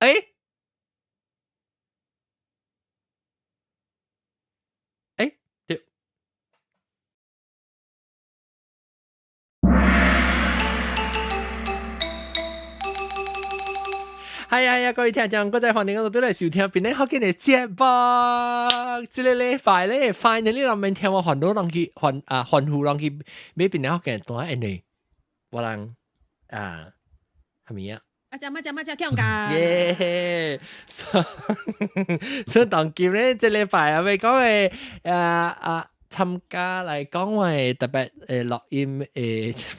欸欸對。係啊係啊，各位聽眾，各位歡迎我都來收聽邊咧好見嘅節目。這個禮拜咧，finally 人們聽我煩惱人去煩啊煩惱人去買邊咧好見單，因為我人啊係咪啊？阿姐阿姐阿姐，強噶！耶！所以當今咧，這禮拜啊，咪講嘅啊啊參加來講話特別錄音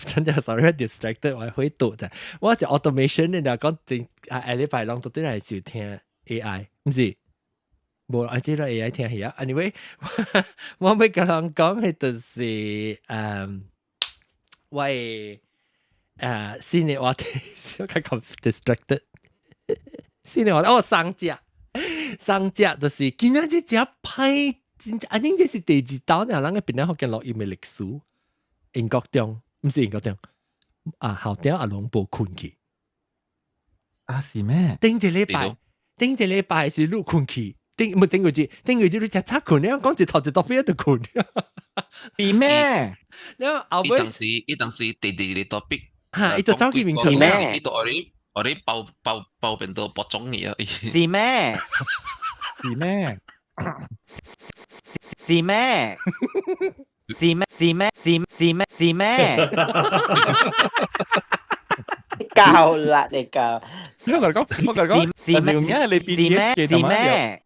真正 sorry distracted 我會讀啫。我就 automation 你就講正啊，下禮拜攏都對來收聽 AI，毋是？無啊，這個 AI 聽戲啊。Anyway，我欲共人講嘅就是我的新的話題，小可較 distracted。新的話題，哦，送食，送食就是今仔日真歹，真啊！恁這是第二道呢，咱個邊咧福建錄音的歷史，英國中，毋是英國中，啊，校長阿攏無睏去。啊，是咩？頂一禮拜，頂一禮拜是你睏去，頂毋頂個字，頂個字你食早睏，你講一頭一道邊就睏。是咩？你後尾伊當時第二個 topic，嚇，伊就走去面出咩？伊就愛你愛你包包包變到博種去啊！是咩？是咩？是咩？是咩？是咩？是是咩？是咩？夠啦，你夠。我同你講，我同你講，是咩？是咩？是咩？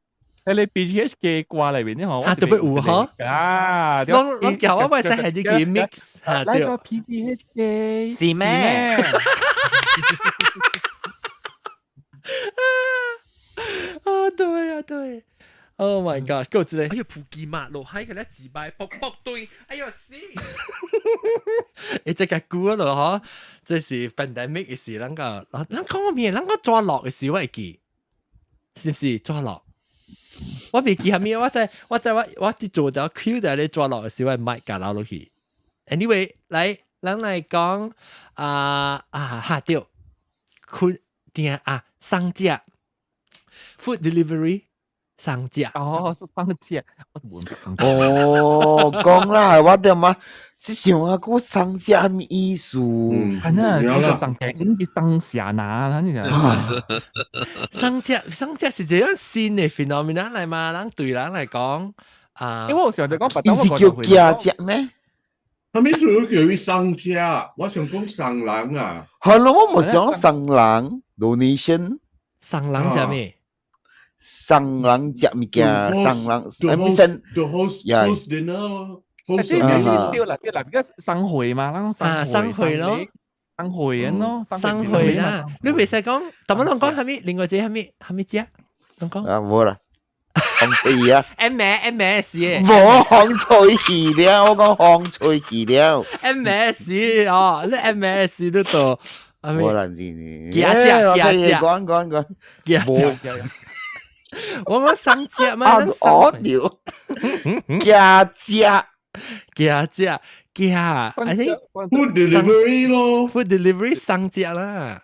喺你 BGH 嘅歌裏邊咧，嗬，啊，特別有嗬，啊，攏攏叫我咪使係這個 mix，嚇對。個 PGH 嘅是咩？啊，對啊對。Oh my god！夠一個，哎呀，普吉馬落海個咧自敗，卜卜對，哎呀死！欸，這個久咯嗬，這是 pandemic 的時，咱個，咱講個咩？咱個抓落的時我會記，是毋是抓落？我未記係咩，我在我在我我佇做條 Q 在咧抓落的時，我麥共留落去。Anyway，來，咱來講啊啊哈對，困訂啊送食 food delivery。送食哦，送食，哦，講啦，我點啊？是想啊，個送食啥物意思？係啊，個送食，你送食哪？你講送食送食是這樣新的 phenomenon 來嘛？咱對人來講啊，因為我想就講，伊是叫寄食咩？啥物事叫伊送食？我想講送人啊。係咯，我無想送人，donation。送人啥物？送人食物件，送人，誒，咪先，to host host dinner 咯，host 對對啦對啦，比較送會嘛，咱啊送會咯，送會人咯，送會啦。你袂使講，但係攏講啥物？另外一個啥物？啥物食？攏講啊，無啦，風吹啊，M M S 耶，無風吹去了，我講風吹去了，M S 哦，你 M S 都做。無啦，是是，寄食寄食，講講講，寄食。我講送食嘛，哦對，寄食寄食寄，I think food delivery 咯，food delivery 送食啦，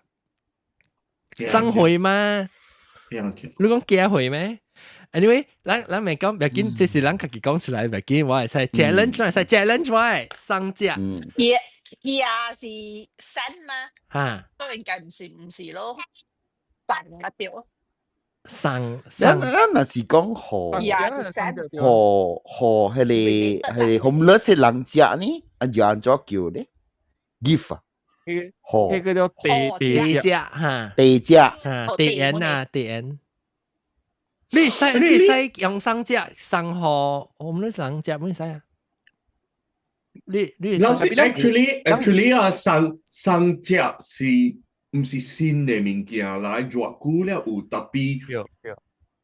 送貨嘛？你講寄貨咩？Anyway，咱咱咪講，別緊，這是咱家己講出來，別緊，我會使 challenge，會使 challenge 我，送食。寄寄是 send 嘛？嚇，都應該唔是唔是咯，送啊對。送咱咱若是講予予予彼個彼個 homeless 人食呢，啊就按怎叫咧？gift 啊，予彼個叫地地食哈，地食哈，地緣啊地緣。你使你使用送食送予 homeless 人食，唔使啊？你你老師 actually actually 啊，送送食是。毋是新的物件來，偌久了有特別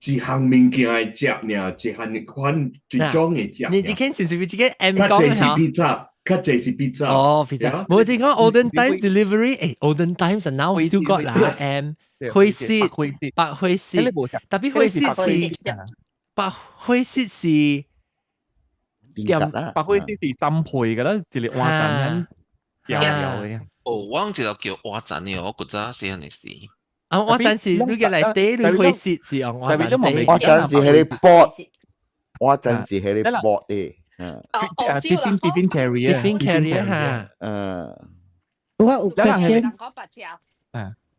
一項物件會食爾，一項款一種的食。你這間是是不是這個 M 較濟是披薩，較濟是披薩。哦，披薩。無這講 Olden Times delivery，欸，Olden Times now still got 啦 M。灰色，白灰色，特別灰色是白灰色是點？白灰色是三倍嘅啦，一個碗盞搖搖嘅。哦，我一個叫碗盞的，我古早細漢的時。啊，我暫時你嘅嚟底你會蝕是用我暫底，我暫時係你搏，我暫時係你搏的。嗯，tiffin carrier ，tiffin carrier 嚇，嗯。我有 question，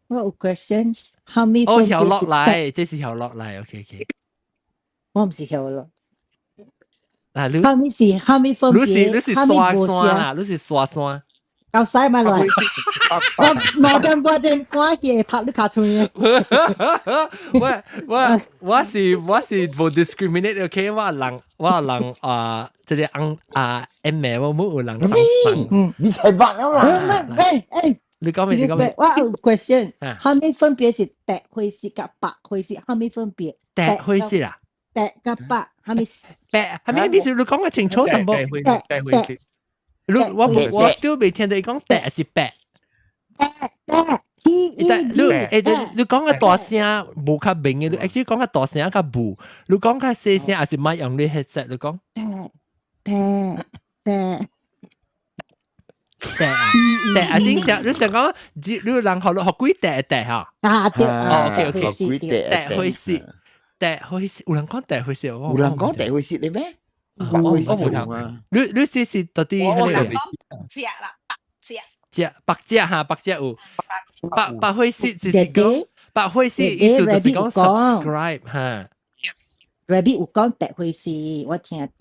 我有 question，後面哦，曉落來，這是曉落來，OK OK。我唔是曉落。啊，你後面是後面分別，你是刷刷啦，你是刷刷。夠使咪來？我2點半鐘趕去拍你卡出去。我是無 discriminate，OK？我人啊，這個翁啊 M 名我冇有人送。你才捌了啦！誒誒，你講咩？你講咩？我有 question，後面分別是白灰色佮白灰色，後面分別？白灰色啊？白佮白，後面白，後面意思你講個清楚淡薄。白白。你我都未聽到伊講白是白。白白。你你講個大聲無較明嘅，你 actually 講個大聲較無，你講較細聲還是莫用你 headset 你講。白白白啊，白啊！頂上你想講，你人學學幾白白嚇？啊對。哦，OK OK，白灰色，白灰色，有人講白灰色，有人講白灰色的咩？我冇聽。你這是到底係個？食啦，白食。食白食哈，白食有。白白灰色就是講白灰色意思就是講 subscribe 哈。 Rabbit 有講白灰色，我聽到。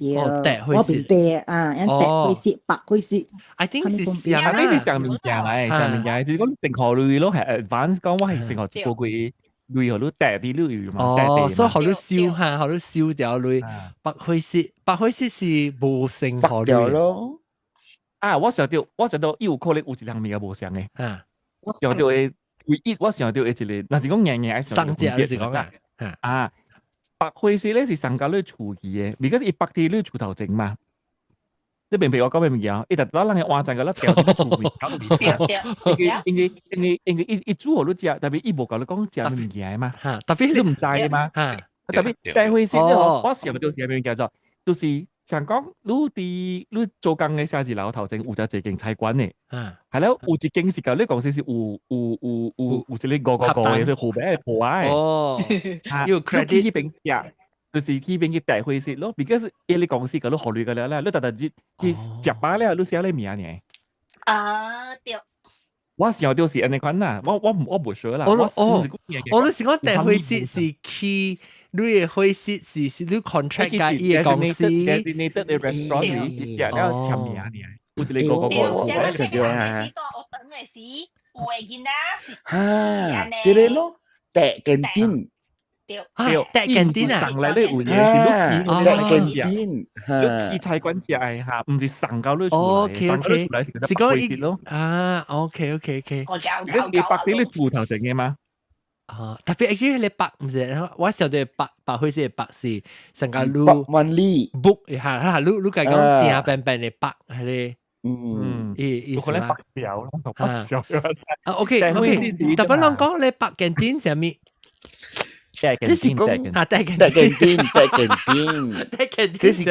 我明白啊，因白灰色、白灰色。 I think 是上啊，呢是上物件嚟，上物件就是講成何類咯，係 advance 講我係成何一個月類予你帶啲類嘛。哦，所以予你燒哈，予你燒掉類白灰色，白灰色是無成何類咯。啊，我想到伊有可能有一項物件無相的。啊，我想到的唯一我想到的一個，若是講硬硬愛上隻就是講啊，啊。白灰色咧是上甲你厝去的，because 伊白佇你厝頭前嘛。你明白我講咩物件？伊特到人的換站甲咱調佇厝邊，因為伊煮予你食，特別伊無共你講食咩物件嘛。特別你毋知嘛。特別白灰色咧，我想到是啥物件做，就是像講你佇你做工的寫字樓頭前有一間菜館的，係了，有一間是共你公司是有一個五個個的號碼的鋪仔的。哦，有 credit 去彼邊食，就是去邊去帶灰色咯，because 伊個公司共你予鐳個了啦，你逐逐日去食飽了，你寫你名爾。啊，對。我想到是按呢款啦，我無說啦。我哦，我都是講帶灰色是去你的灰色是你 contract 佮伊的公司。 designated 的 restaurant 裡食了簽名爾，有一個個個個。對，像這個是到學堂的時，有的囡仔是哈，這個咯，帶 canteen。對，帶 canteen 啊，送來你有嘢是你去帶 canteen，你去菜館食的哈，毋是送到你厝來，送到你厝來是是講伊咯。啊，OK OK OK。你白佇你厝頭前的嗎？啊，特別 actually 你白毋是，我想到白白灰色的白是上個你百萬里 book 哈哈，你家講訂平平的白係咧。嗯，意意思可能白條咯，白條。啊，OK OK，特別人講你白 canteen 啥物？這是講啊，帶帶 canteen，帶 canteen，帶 canteen，這是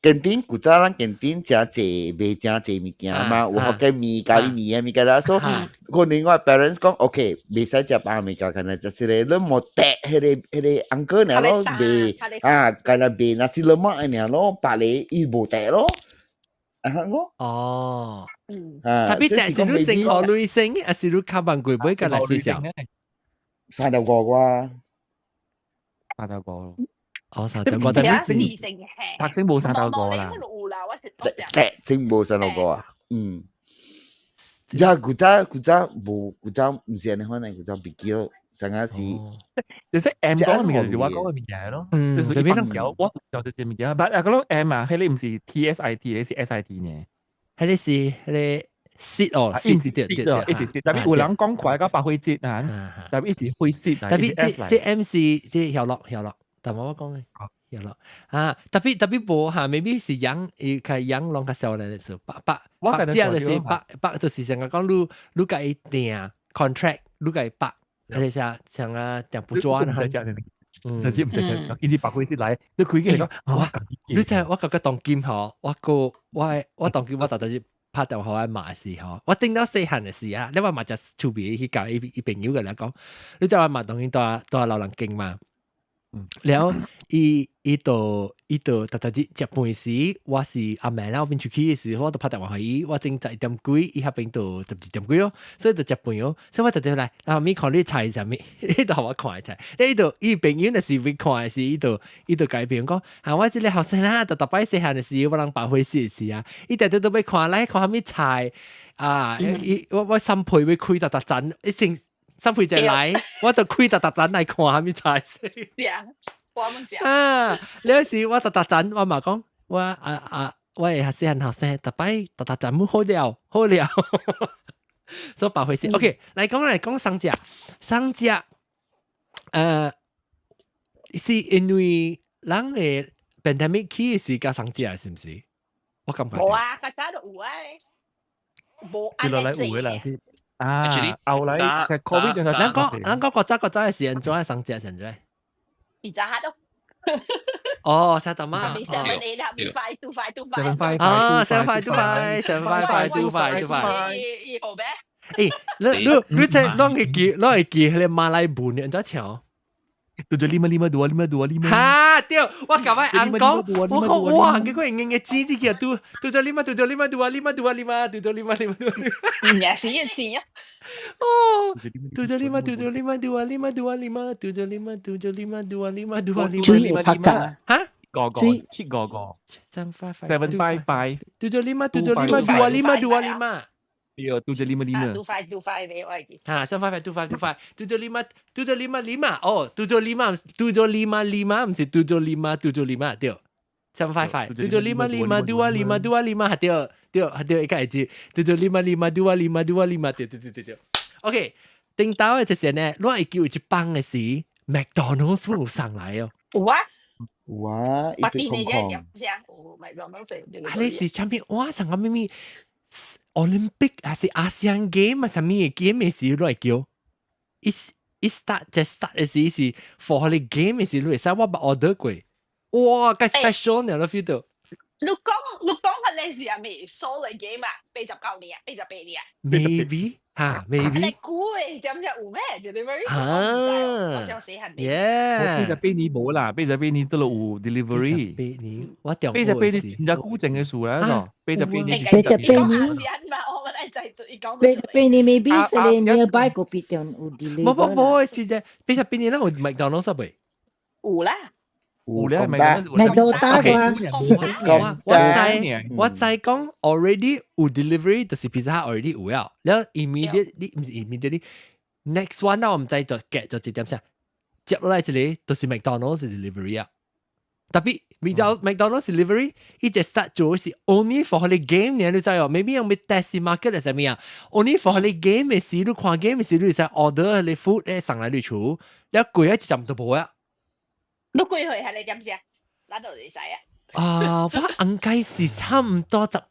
canteen 古早咱 canteen 誠濟賣誠濟物件嘛，有福建麵、咖喱麵啊物件啦，所以可能我 parents 講 OK，袂使食白物件，可能就是咧，你無帶彼個 uncle 爾咯，賣啊，干焦賣 nasi lemak 爾咯，白个伊無帶咯，啊我哦，嗯，特別帶是你成何類型，還是你較萬貴買個來試試？35個。 35。哦，35，但係你白星無35啦。白星無三十五啊，嗯。呀，古早無古早毋是按呢款的，古早比較上下是。就是 M 講的物件就是我講的物件咯，就是一般條我就就是物件，但啊嗰種 M 啊，彼個毋是 TSIT，彼是 SIT 呢。彼個是彼個 sit 哦，伊是對對對，伊是 sit，特別有人講快到白灰節啊，特別伊是灰節，特別這 M 是這曉落曉落，但我講的曉落啊，特別無哈，maybe 是養伊較養攏較少年的時候，白白白只就是白白就是成個講你共伊訂 contract，你共伊白，而且像像啊訂不抓啊，嗯，但是毋知只，伊是白灰節來，你開起來講，我你知我感覺當今吼，我個我我當今我逐逐日。拍電話我媽時吼，我頂到細漢嘅時啊，你話嘛就厝邊去教伊伊朋友嘅來講，你知我媽當然蹛蹛老人間嘛。了伊伊就伊就逐逐日食飯時，我是阿妹啦，我邊出去嘅時，我就拍電話予伊，我正11點幾，伊彼邊就12點幾咯，所以就食飯咯。所以我特特來，然後咪看你菜啥物，伊就予我看菜。你伊就伊朋友若是會看嘅時，伊就伊就共伊朋友講，啊，我這個後生啊，逐逐擺細漢嘅時，我人白回事時啊，伊特特都欲看來看啥物菜啊，伊我我心皮欲開逐逐層，一成。心皮就來，我就開逐逐層來看啥物菜色。我們食。啊，了時我逐逐層，我嘛講，我啊啊，我會細漢後生，逐擺逐逐層好了，好了。所以白回事。OK，來講來講送食，送食，是因為人的 pandemic 起時較送食，是毋是？我感覺。無啊，較早都有啊，無接落來有嘅啦先。啊，後來 Covid 咱講咱講國早國早嘅時陣做愛送食，是毋是？比較哈都。哦，沙達嘛。 7 8 5 2 5 2 5。啊，7 5 2 5，7 5 5 2 5 2 5。伊好咩？欸，你你你這攏會記，攏會記彼個馬來文，你知唱？ tujuh lima lima dua lima dua lima。哈對，我共我翁講，我講哇，結果用嘅字字叫 tu tujuh lima tujuh lima dua lima dua lima tujuh lima lima dua lima。也是一字啊。哦，tujuh lima tujuh lima dua lima dua lima tujuh lima tujuh lima dua lima dua lima。水會拍㗎。哈？個個七個個。 7 5 5 7 5 5。 tujuh lima tujuh lima dua lima dua lima。對，tujuh lima lima。 2 5 2 5 我會記。哈，7 5 5 2 5 2 5，tujuh lima tujuh lima lima，哦，tujuh lima tujuh lima lima，毋是 tujuh lima tujuh lima，對。7 5 5，tujuh lima lima dua lima dua lima，對對對，一個字，tujuh lima lima dua lima dua lima，對對對對對。OK，頂頭的就是呢，我會記有一班的是麥當勞有送來哦。有啊。有啊，我見你這點聲，有麥當勞。啊，你是啥物？我上個咩咩？Olympic 還是 ASEAN Game 啊？啥物嘅 game 嘅時來叫，一一 start 就 start 嘅時是 for 彼個 game 嘅時，你會使我捌 order 過，哇，介 special 呢，你 feel 到？你講係你是係咪 Seoul game 啊？89年啊，88年啊？Maybe 嚇，maybe。你估嘅，知唔知有咩 delivery？嚇，我想死係未。Yeah。 88年無啦，88年都有 delivery。 八年，我中 88年真正古前嘅事啦，88年。 88年。88年 maybe 是你 nearby 嗰邊有 delivery。無無無，是啫，88年咱有麥當勞啥未？有啦。有咧，麥當勞我知我知講 already 有 delivery，就是 Pizza Hut already 有了，了 immediately 毋是 immediately next one 啦，我毋知就 get 就一點啥，接落來一個就是麥當勞是 delivery 啊。Tapi 麥當勞 delivery，伊就 start 做是 only for 彼個 game 呢，你知哦？Maybe 用欲 test market 係啥物啊？Only for 彼個 game 嘅時，你看 game 嘅時，你會使 order 彼個 food 咧送來你厝，了過一站就無啊。你幾歲係你點先？咱就會使啊？啊，我應該是差唔多十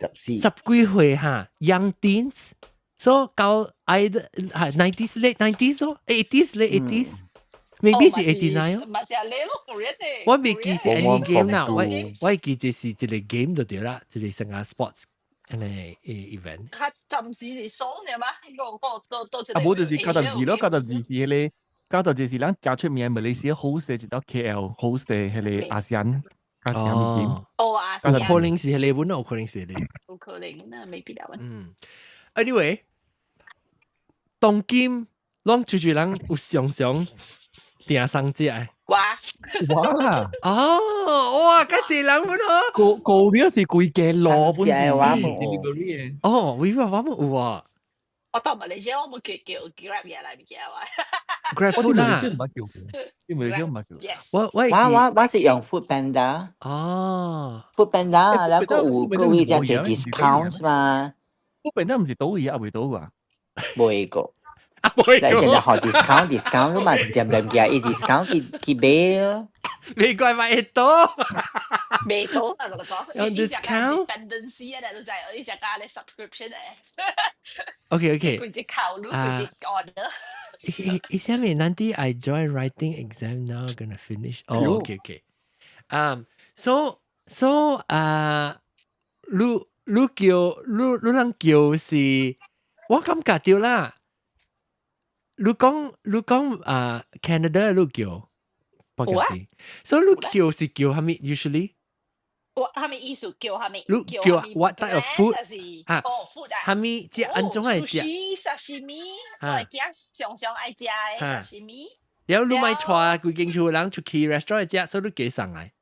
14 十幾歲哈，young teens，so 到 either 係 90s late 90s 咯，80s late 80s。Maybe 是 89 哦。嘛是啊，你咯，Korean 嘅。我未記是 any game 啦，我我記就是一個 game 就對啦，一個成個 sports 按呢 event。較暫時是爽嘅嘛，個個都都啊，無就是94咯，94是彼個，94是咱誠出名馬來西亞 host 一到 KL host 彼個 ASEAN ASEAN game。哦，ASEAN。可能是彼個，本有可能是彼個。有可能啊，maybe 啦。嗯，anyway，當今攏出去人有常常訂送食的。哇！哇啦！哦，哇，較濟人本哦。個個表是規間路本是 delivery 嘅。哦，我以為我冇有啊。我到馬來西亞我冇叫叫 Grab 嘢來物件哇。 Grab food 啦。唔捌叫過，因為唔捌叫。我我我我是用 Food Panda。哦。 Food Panda，然後有各位只隻 discount 嘛。 Food Panda 唔是倒去啊，未倒啊？未個。啊，未個。你學 discount discount 嘛，點點嘅，伊 discount 去去買咯。未怪買會多。未到啊，我講。有 discount。 Dependency 啊，都就係我啲只加你 subscription 咧。 OK。佢只考慮，佢只 order。伊啥物？Nanti I join writing exam now, gonna finish. Oh, okay. So 啊，你你叫你你人叫是，我感覺著啦。你講啊，Canada 你叫，有啊。所以你叫是叫啥物？Usually 我啥物意思叫啥物？你叫 what type of food？啊，哦，food 啊，啥物食按怎來食？Sashimi，我會驚常常愛食的 sashimi。然後你莫帶規間厝人出去 restaurant 食，所以你叫送來。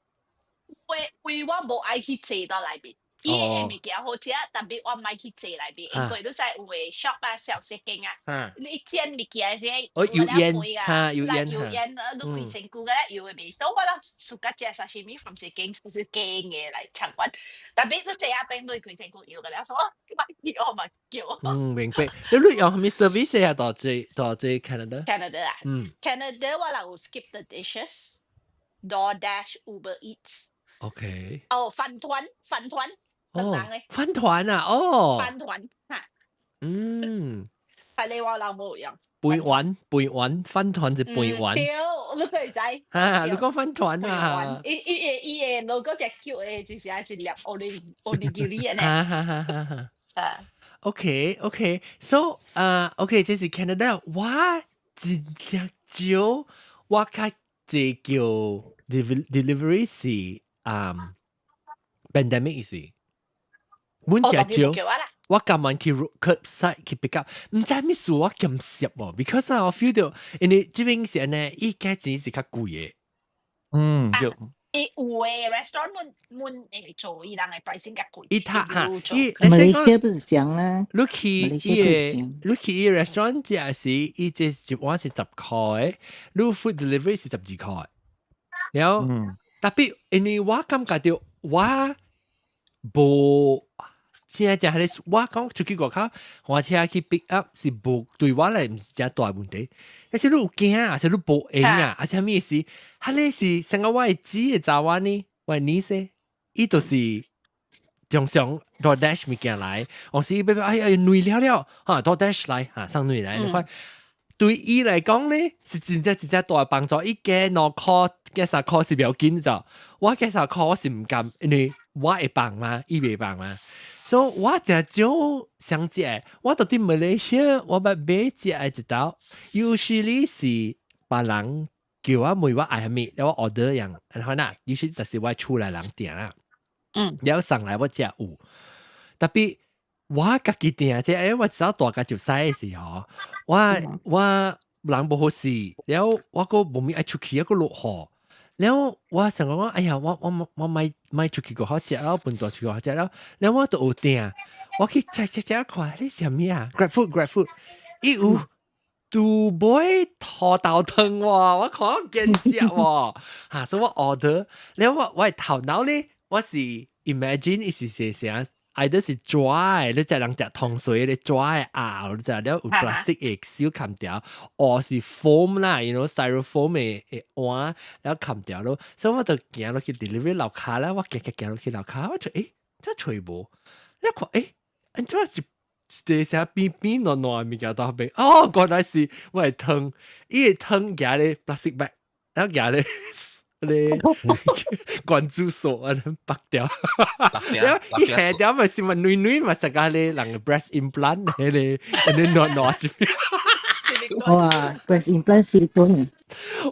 為為我無愛去坐到內面。伊的物件好食，但係我毋愛去坐內面，因為你知有的 shop 啊、小食間啊，你煎物件時，哦，油煙哈，油煙油煙，你規身軀個咧油的味，所以我攏自家食 sashimi from 一間就是間的來餐館，但係你坐下邊你規身軀油個咧，所以我莫叫我嘛叫。嗯，明白。你用啥物 service 啊？到這 Canada？ Canada 啊？嗯，Canada 我人有 skip the dishes、DoorDash、Uber Eats。 哦，飯糰，飯糰。哦，飯糰啊，哦，飯糰嚇，係你話老母用飯丸，飯丸，飯糰就飯丸。對，你可以知。嚇，你講飯糰啊？伊伊個伊個 logo 隻叫的，就是係一粒 onigiri 呢。哈哈哈哈哈。啊，OK，OK，so 啊，OK，這是 Canada，我真正少，我較濟叫 delivery 是啊 pandemic 時。阮食少，我今晚去 curbside 去 pick up，毋知咩事我兼攝喎，because 我 feel 到，因為這邊是按呢，伊價錢是較貴的。嗯，對。伊有的 restaurant 滿滿會做伊人的 pricing 較貴。伊他哈，伊馬來西亞不是這樣啦。你去伊個，你去伊 restaurant 食時，伊這一碗是10塊的，你 food delivery 是12塊。然後特別因為我感覺到我無。正正係你，我講出去外口，駛車去 pick up 是無對我來毋是誠大問題。但是你有驚啊，是你無閒啊，還是啥物事？彼个是成個我的姊的查某呢，我的 niece，伊就是常常 DoorDash 物件來，有時欲哎呀累了了，哈 DoorDash 來哈送來來，你看對伊來講咧是真正真正大幫助。伊加2箍加3箍是不要緊就，我加3箍我是毋甘，因為我會放嘛，伊袂放嘛。所以我誠少想食，我到佇馬來西亞，我捌買食的一道，usually 是別人叫我問我愛啥物，然後我 order 樣，然後呐，usually 就是我厝內人訂啦，然後送來我食有，特別我家己訂這，欸，我一早大家就使的時候，我我人無好勢，然後我閣無物愛出去，猶閣落雨。然後我想講，哎呀，我我我莫莫出去閣好食了，分大出去好食了。然後我就有訂，我去 check check check 看，你啥物啊？Grab food，Grab food，伊有杜買土豆湯喎，我看我見食喎，哈，所以我 order，然後我我的頭腦咧，我是 imagine 伊是是啥？either 是紙的，你知人食湯水咧紙的鴨，你知了有 plastic 的小冚掉，或是 foam 啦，styrofoam 的的碗，然後冚掉咯。所以我就行落去 delivery 樓跤啦，我行行行落去樓跤，我就欸，這揣無，你看欸，按怎是一個啥扁扁軟軟的物件到邊？哦，原來是我的湯，伊的湯夾咧 plastic bag，然後夾咧。咧關注數啊，拔掉，然後伊下掉咪是咪軟軟咪食個咧人 breast implant 咧，咧軟軟一邊。哇，breast implant silicone。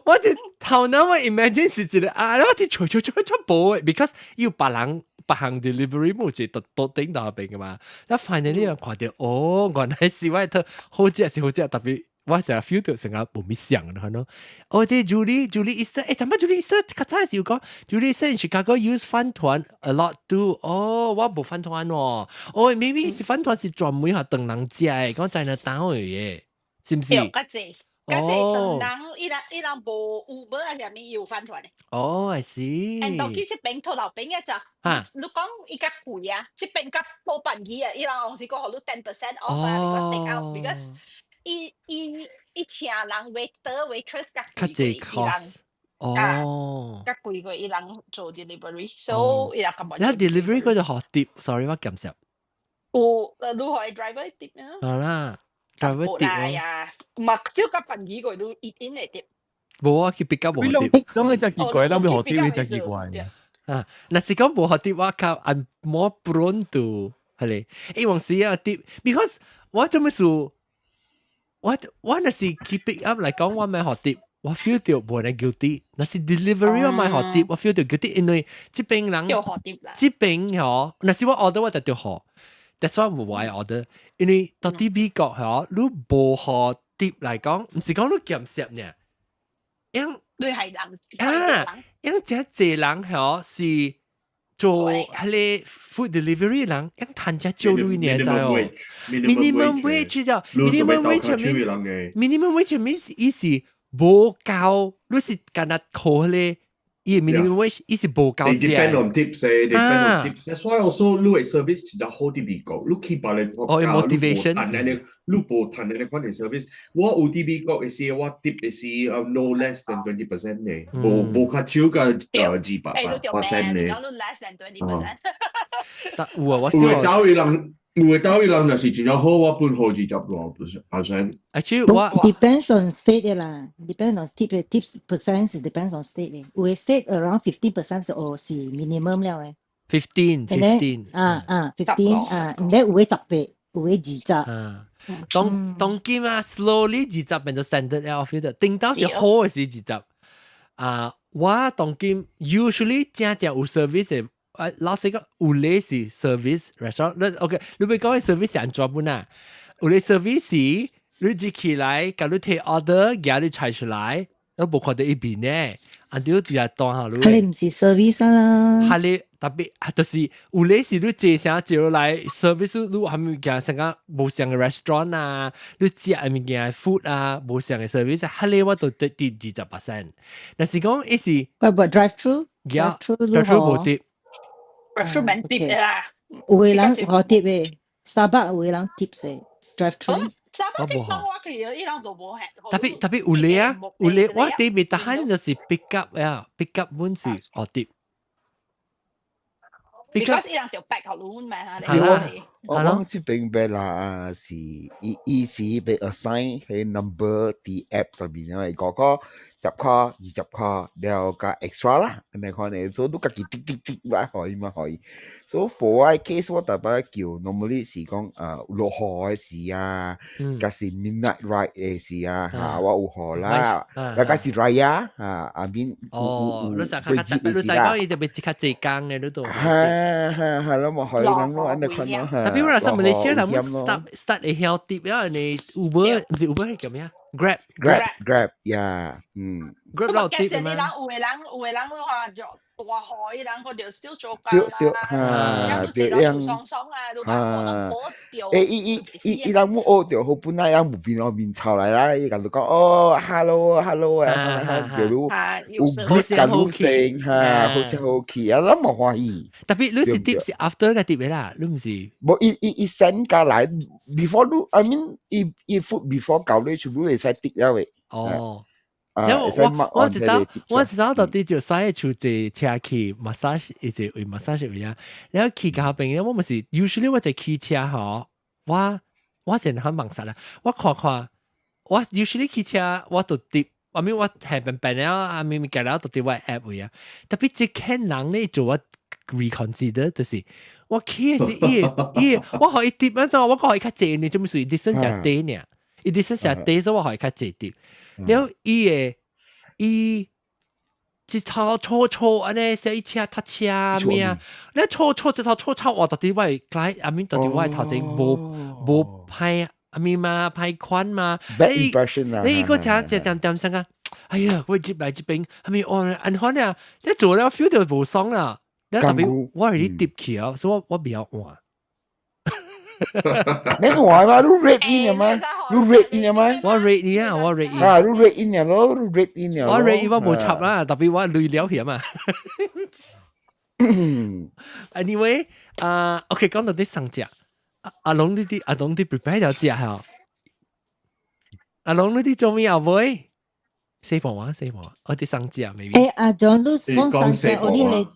我就頭腦我 imagine 是一個啊，我就揣揣揣揣無的，because 有別人別項 delivery 冇一個都頂到邊噶嘛。那 finally 人看到，哦，原來是我的好食是好食，特別。我成日 feel 到成日無物想的咯。哦，這 Julie Julie 醫生，欸，怎麼 Julie 醫生較早時有講，Julie 醫生 in Chicago use 飯糰 a lot too。哦，我無飯糰喎。哦，maybe 是飯糰是專門予唐人食的，講在那單位的，是毋是？對，較濟，較濟唐人，伊人伊人無 Uber 還是啥物有飯糰的。哦，I see。 and 當去這邊土豆餅一隻，你講伊較貴啊，這邊較無便宜啊，伊人有時講予你 10% off 啊，because take out because 伊伊伊請人 waiter waitress 較貴過伊人。哦，較貴過伊人做 delivery，所以伊人較無。你 delivery 嗰度學 tip，sorry 我減少。有，你可以 driver tip 啊。好啦，driver tip 呀，嘛少較便宜過你 eat in 的 tip。無啊，去 pick up 無 tip。攏會真奇怪，咱欲予 tip 會真奇怪。啊，若是講無予 tip，我較 I'm more prone to 係咧，欸，往時啊 tip，because 我做咩事？我若是去 pick up 來講，我欲予 tip，我 feel 到無人 guilty。若是 delivery 我欲予 tip，我 feel 到 guilty，因為這邊人，著予 tip 啦。這邊嗬，若是我 order 我就著予。That's why 無愛 order，因為到佇美國嗬，你無予 tip 來講，毋是講你儉攝呢，因你係人啊，因真濟人嗬是做彼个 food delivery 人，因趁遮少鐳呢，知哦？Minimum wage 就 minimum wage minimum wage means 伊是無夠，你是干焦靠彼个伊 minimum wage 伊是無夠 They depend on tips 誒，depend on tips. That's why also 你的 service 真好佇美國，你去別个國哦家， motivation 你無趁按呢款的 service。我有佇美國的時，我 tip 的時 no less than 20% 呢，無無較少過28% 呢。講 less than 20%。但有啊，我有的兜伊人，有的兜伊人若是真正好，我分予25%。 Actually 我 depends on state 啦，depends on tip tips percent 是 depends on state 嘅，有的 state around 15% 哦是 minimum 了嘅。 15 15 啊啊 15 啊，然後有的18，有的20。啊，當當今啊，slowly 20變做 standard 了，我 feel 到，頂到是好的是二十。啊，我當今 usually 正正有 service 的，啊，老實講有咧是 service restaurant，你 OK，你欲講 service 是按怎本啊？有咧 service 是你入起來，共你提 order，夾你菜出來，都無看著伊面呢，啊，對，佇遐當下你。彼个毋是 service 啦。彼个特別就是有咧是你坐啥招來 service，你啥物件成個無相的 restaurant 啊，你食的物件 food 啊，無相的 service，彼个我都得佇20%。若是講伊是，不不 drive through， drive through 無佇。 drive through 免 tip 啦。有的人有 tip 的，Starbucks 有的人 tip 的 drive through。 Starbucks 這幫我去，伊人都無特別特別有咧啊，有咧，我佇面逐項就是 pick up 呀，pick up 阮是予 tip。 Because 伊人著 pack 予你嘛，係啦，我講這邊白啦，是伊伊是被 assign 彼 number 佇 app 上面，5塊、10塊、20塊，了後加 extra 啦，按呢款的，所以你家己滴滴滴來予伊嘛予伊。所以 for 我 case 我逐擺叫 normally 是講啊落雨的時啊，抑是 midnight ride 的時啊，嚇我有予啦，抑是 Raya 啊，阿邊哦，你成較較，你知講伊就欲較濟工的，你都。係係係咯，無予人咯，按呢款咯。特別我若是馬來西亞人 start start 會曉 tip 啊，你 Uber 毋是 Uber 係叫咩啊？Grab Grab Grab 呀，嗯。 Grab 有 tip 嗎？人有的人有的人話就大海，人個就少做工啦，對樣爽爽啊，都啊，欸，伊伊伊伊人無學著好，本來人無變面臭來啦，伊共就講哦，hello hello 啊，叫你有 greet 共你聲嚇，好聲好氣啊，咱無歡喜。特別你是 tip 是 after 個 tip 啦，你毋是？無伊伊伊 send 過來，before 你，I mean 伊伊 food before 到你全部會使 tip 了的。哦。因為我我知道我知道到底就使厝坐車去 massage，伊就為 massage 位啊。然後去到邊，我毋是 usually 我就騎車吼，我我真很忙殺啦。我看看，我 usually 騎車我就佇，I mean 我下邊邊了，啊明明隔了就佇我 app 位啊。特別這看人咧做我 reconsider，就是我騎的是伊伊，我予伊 tip 按怎，我講予伊較濟呢，做咩事？distance 誠短呢？伊 distance 誠短，所以我予伊較濟 tip。了伊會伊一頭粗粗按呢，說伊車塞車咩啊？你粗粗一頭粗粗，我到底我會來 I mean 到底我的頭前無無歹 I mean 嘛歹款嘛？ Bad impression 啊！你伊個車這點點聲啊！哎呀，我入來這邊，係咪哦？按款啊？你做了 feel 到無爽啦。你特別我係你 tip 去啊，所以我我袂曉換。免換嘛，你 rate 伊嘛，你 rate 伊嘛，我 rate 你啊，我 rate 伊。啊，你 rate 伊咯，你 rate 伊我 rate 伊我無插啦，特別我累了去嘛。Anyway，啊，OK，講到啲生食，阿阿龍呢啲阿龍啲 prepare 了食嚇，阿龍呢啲做咩啊？妹？西部話西部話，我啲生食 maybe。欸，阿 John 你講生食，我你嚟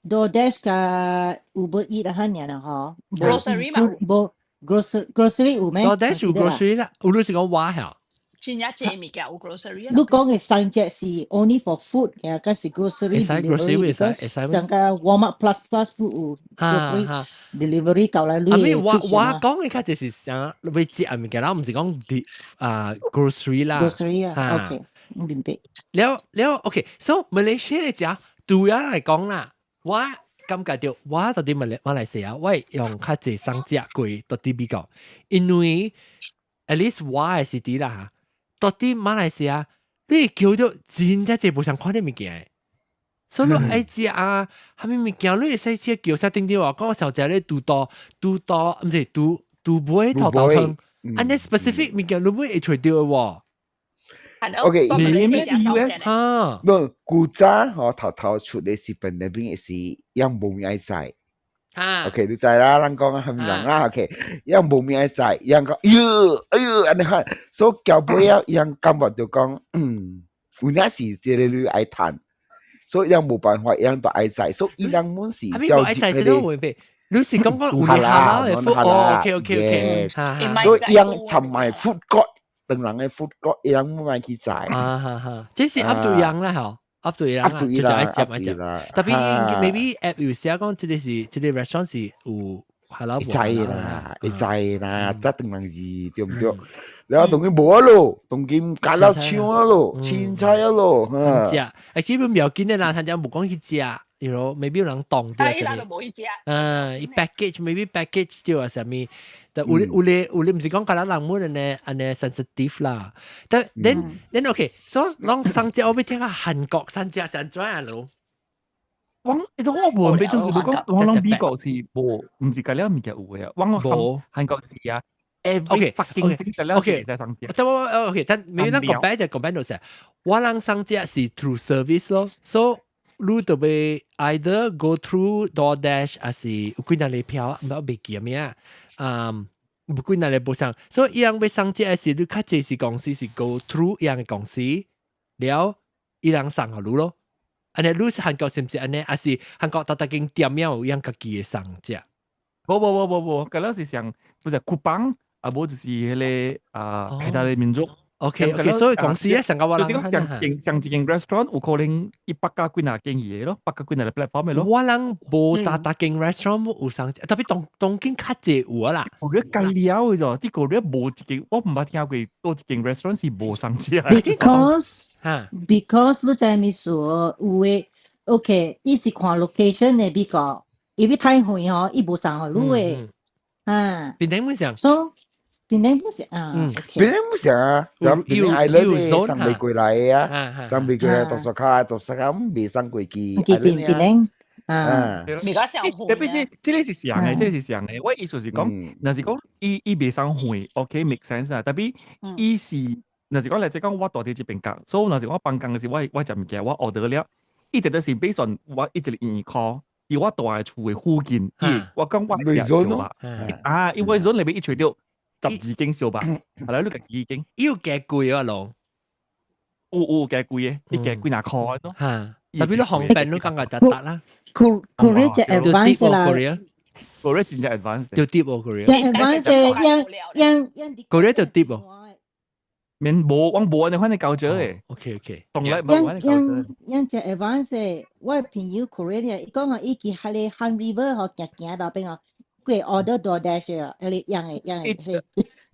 DoorDash 加 Uber Eats 啊，爾啦嗬。 Grocery 嘛。無 grocery 有咩？DoorDash 有 grocery 啦，有你是講話嚇。真正濟物件有 grocery。你講嘅送食是 only for food 嘅，還是 grocery delivery？會使會使。上個 Walmart Plus Plus 有 grocery delivery 到來你嘅。我講嘅較就是啥，會食物件啦，毋是講啲啊 grocery 啦。 grocery 啊，OK，明白。了了，OK，so 馬來西亞食對我來講啦，我感覺到我到佇馬來西亞，我會用較濟送食過到佇美國，因為 at least 我的是佇啦，到佇馬來西亞，你會叫到真正濟無相款的物件。所以你愛食啊，啥物物件你會使食叫啥頂頂話講小食咧拄多拄多，毋是拄拄尾頭頭湯，按呢 specific 物件你會揣著的喎。 OK，你咩 US 啊？ no，古早吼頭頭出的是本那邊是樣無物愛載。OK，你知啦，咱講啊，係咪人啦？OK，樣無物愛載，樣講，哎喲，哎喲，按呢款，所以交尾啊，樣感覺就講，有影是這個你愛趁，所以樣無辦法，樣都愛載，所以伊人滿是照入彼個。你是講講有哈啦的 food？哦，OK OK OK，所以樣尋埋 food court。當人嘅 food court，伊人冇去載。啊哈哈，這是 up to 樣啦，嗬，up to 樣啦，就就愛食愛食。特別 maybe app 有寫講，這個是這個 restaurant 是有哈啦。會知啦，會知啦，這當人字對毋對？然後當今無咯，當今加了搶咯，凊彩咯，食，欸，基本不要緊的啦，他講無講去食。maybe 有人當掉。伊人就無去食。嗯，伊 package maybe package 掉啊，啥物？但有咧有咧有咧，毋是講敢若人每呢按呢 sensitive 啦。但 then OK，so 攏送食我欲聽下韓國送食是按怎樣咯？我我無俾就是講，我諗美國是無，毋是佮了物件有的啊。我韓韓國是啊，every fucking thing OK 在送食。但我 OK，但沒咱講白就講白就是，我人送食是 through service 咯，so 你就欲 either go through DoorDash 還是有幾若個票，毋知袂記名啊，有幾若個無送，所以伊人欲送食的時，你較濟是公司是 go through 伊人的公司，了伊人送予你咯。按呢你是韓國是毋是按呢？還是韓國逐逐間店有伊人家己的送食？無無無無無，佮了是像不是 Coupang，啊無就是彼個啊其他的民族。 OK OK，所以公司咧上個我人就是講上間上一間 restaurant 有可能伊百家幾若間伊的咯，百家幾若個 platform 的咯。我人無逐逐間 restaurant 有送，特別東東京較濟有啊啦。我覺得計了的咋，這個咧無一間，我毋捌聽過佗一間 restaurant 是無送食。 Because 你知物事有的 OK，伊是看 location 的比較，因為太遠吼，伊無送予你的。啊。邊頂本上。 So 檳城不是啊，檳城不是啊，咁檳城 island 送袂過來啊，送袂過來，多數卡多數卡未送過去。檳檳城啊，比較上特別是這個是上的，這個是上的。我意思是講，若是講伊伊袂送遠，OK make sense 啊。特別伊是，若是講來講，我住佇這邊工，所以若是我放工的時，我食物件，我 order 了，伊直直是 based on 我一個圓箍。佇我住的厝的附近，伊我講我食燒肉，啊，因為 zone 裏面伊揣著12間燒肉，後來你家己間，伊有加貴啊，攏有有加貴的，伊加幾若箍咯。嚇，特別你方便，你感覺就得啦。 Korea 就 advance 啦，Korea 真正 advance，就 deep 哦，Korea。就 advance 樣樣樣 Korea 就 deep 哦。免無，我無按呢款的教學的。 OK OK，從來無按呢教學。樣樣就 advance，我朋友 Korea 伊講吼，伊去彼個 Han River 吼，行行到邊吼，佢 order DoorDash 啊，彼個樣的樣的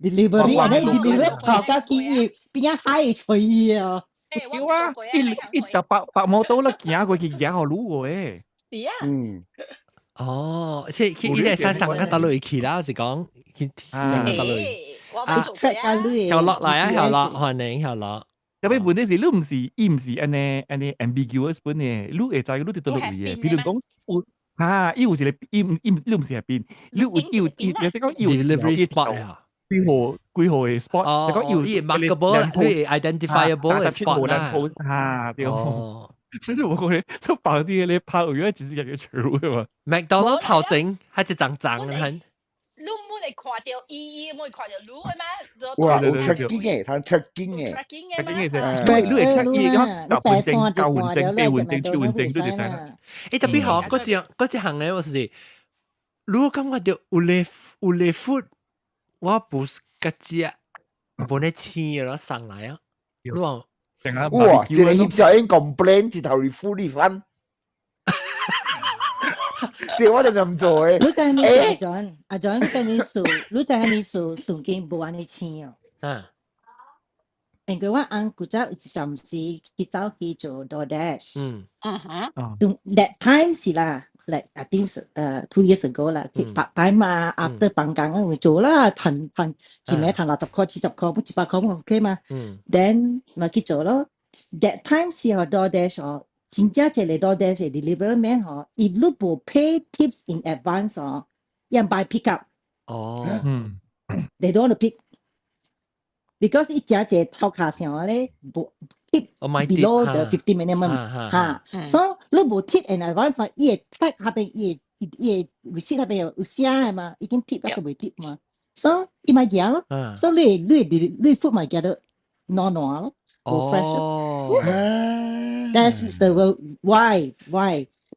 delivery，按呢 delivery 頭到去伊邊仔海會揣伊哦。有啊，伊一條白白摩托咧行過去，行予愈過的。是啊。嗯。哦，即係伊個山上較倒落去啦，是講去上較倒落去。啊，曉落來啊，曉落，歡迎曉落。特別問題是，你毋是伊毋是按呢按呢 ambiguous 本的，你會知你佇佗落位的。比如講有啊，伊有一個伊伊你毋是喺邊，你有伊有伊，就是講伊有 delivery spot 啊。幾號幾號的 spot，就講伊有 markable，你 identifiable 的 spot 啦。啊，對。所以我講都放啲咧拍，有一直一個全部嘛。麥當勞頭前還一層層的。你毋會看著伊，伊毋會看著你的嘛？哇，有 tracking 的，他 tracking 的，tracking 的嘛？你會 track 伊，10分鐘、9分鐘、8分鐘、7分鐘，你就知啦。欸，特別吼，嗰隻嗰隻行咧，我是，如果感覺著有咧有咧 food，我不是較食。無咧青咯送來啊，你話哇！一個翕相應 complain，一頭 full refund。這我就唔做誒。你知咩阿 John？阿 John，你知咩數？你知咩數？當今無按呢青哦。因為我翁古早有一陣時去走去做 DoorDash。That time 是啦，like I think 是2 years ago 啦，去 part time 嘛，after 放工啊會做啦，賺賺一暝賺60塊、70塊，不100塊 OK 嘛。Then 咪去做咯。That time 是吼 DoorDash 哦，真正一個 DoorDash delivery man 吼，if 你無 pay tips in advance 哦，伊毋愛 pick up。They don't want to pick because 伊誠濟頭殼上咧無 tip below the 50 minimum 嚇，所以你無 tip in advance 嘛，伊會 tag 下邊伊會伊會 receipt 下邊有寫的嘛，已經 tip 啊，佢未 tip 嘛，所以伊咪行咯，所以你你你 food 咪行到軟軟咯，無 fresh 咯。That is the why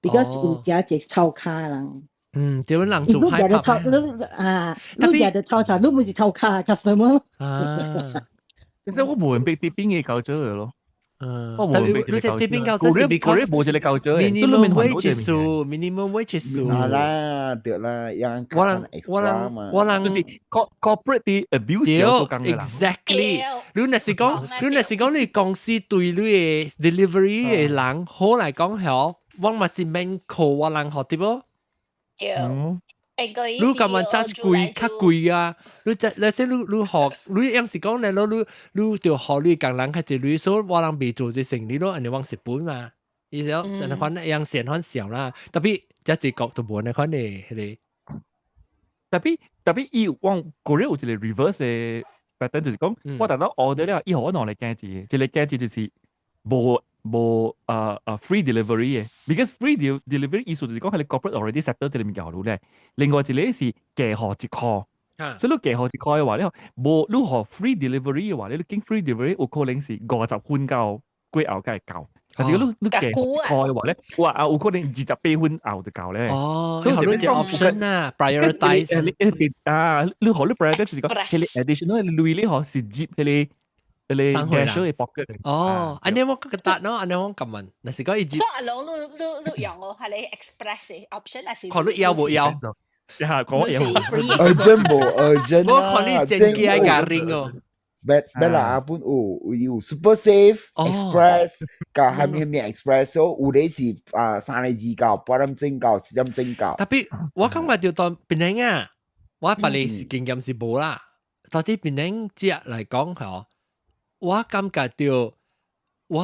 because 有誠濟臭跤人。嗯，點樣人做你日到臭，你啊，你日到臭臭，你唔是臭跤 customer 咯。其實我無明白啲邊個搞咗嘅咯。我無明白你這邊搞這是 because 無這個搞咗 minimum wage 數，minimum wage 數。係啦，對啦，樣我人我人我人就是 corporate 啲 abuse 做工嘅啦。 Exactly，你若是講，你若是講你公司對你嘅 delivery 嘅人好來講，嗬，我嘛是免扣我人學對無？對。你感覺真貴較貴啊！你這那些你你學你樣是講咧，你你你就學你工人較濟鐳，所以我人未做這生意咯，按呢往蝕本嘛。伊就成款樣善款小啦，特別這一國就無那款的彼個。特別特別伊往過了有一個 reverse 的 pattern，就是講我達到 order 了，伊予我兩個價錢，一個價錢就是無無free delivery 嘅，because free delivery 意思就是講係你 corporate already settle 這個物件予你咧。另外一個是加予1塊，所以你加予1塊嘅話咧，無你予 free delivery 嘅話咧，你經 free delivery 有可能是50分到過後才會到。但是你你加一塊嘅話咧，哇啊有可能28分後就到咧。哦，所以你隻 option 啊，prioritize 啊，你予你 prioritize 就是講，彼個 additional 鐳你予是接彼個。彼個 cash 嘅 pocket。哦，按呢我覺得喏，按呢我咁問，若是講伊所以阿龍你你你用我係你 express 嘅 option 還是？看你要無要？下講要。 urgent 無 urgent 我看你真機愛加 ring 哦。 Bet bet 啦，本有有 Super Save Express 加係咩咩 Express，所以有啲是啊3個字到，8點鐘到，7點鐘到。特別我感覺就當檳城啊，我別個是經驗是無啦，但是檳城食來講吼，我感覺到我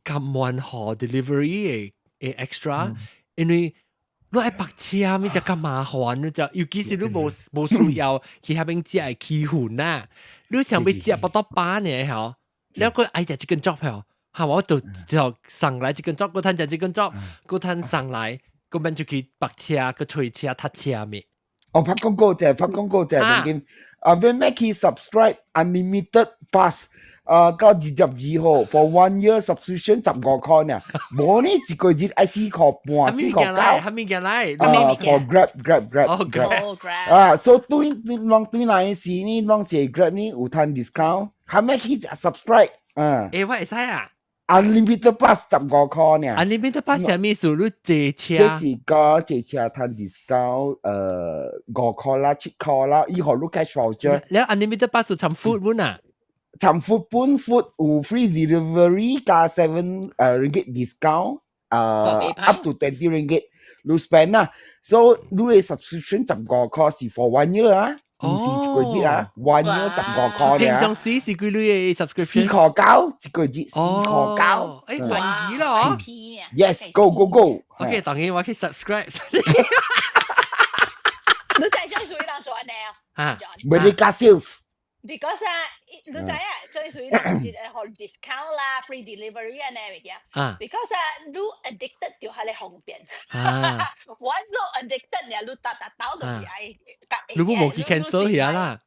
甘願予 delivery 的 extra，因為你愛泊車，咪就較麻煩，你就尤其是你無無需要去遐邊食的氣氛呐。你想欲食巴肚飽呢吼，了閣愛食一間 job 吼，哈我就就送來一間 job，閣趁食一間 job，閣趁送來，閣免出去泊車，閣揣車、塞車咪。哦，拍廣告者，拍廣告者，曾啊，免咩去 subscribe unlimited pass，啊，到22號 for one year subscription 15塊呢，無呢一個月愛4塊半，4塊9。啥物件來？啊，for Grab Grab Grab。哦 Grab。啊，所以對對，攏對來時呢，攏坐 Grab 呢有趁 discount，後尾去 subscribe，啊。欸，我會使啊。 Unlimited pass 15塊呢。 Unlimited pass 啥物意思？你坐車？這是講坐車趁 discount，5塊啦，7塊啦，伊予你 cash voucher。了 unlimited pass 有摻 food 本啊？摻 food 本 food 有 free delivery 加 7 ringgit discount，up to 20 ringgit 你 spend 啦。所以你的 subscription 十五塊是 for one year 啊，唔是一個月啊，one year 十五塊平常時是幾鐳的 subscription？4塊9一個月，4塊9。誒，便宜咯。 Yes，go go go。 OK，當然我去 subscribe。你知最水人做按呢啊？ Merdeka Sales。 Because 啊，你知啊，最水人一個予 discount 啦，free delivery 按呢物件。Because 啊，你 addicted 就係你方便。Once 你 addicted 呢，你逐逐兜就是愛。你無去 cancel 遐啦。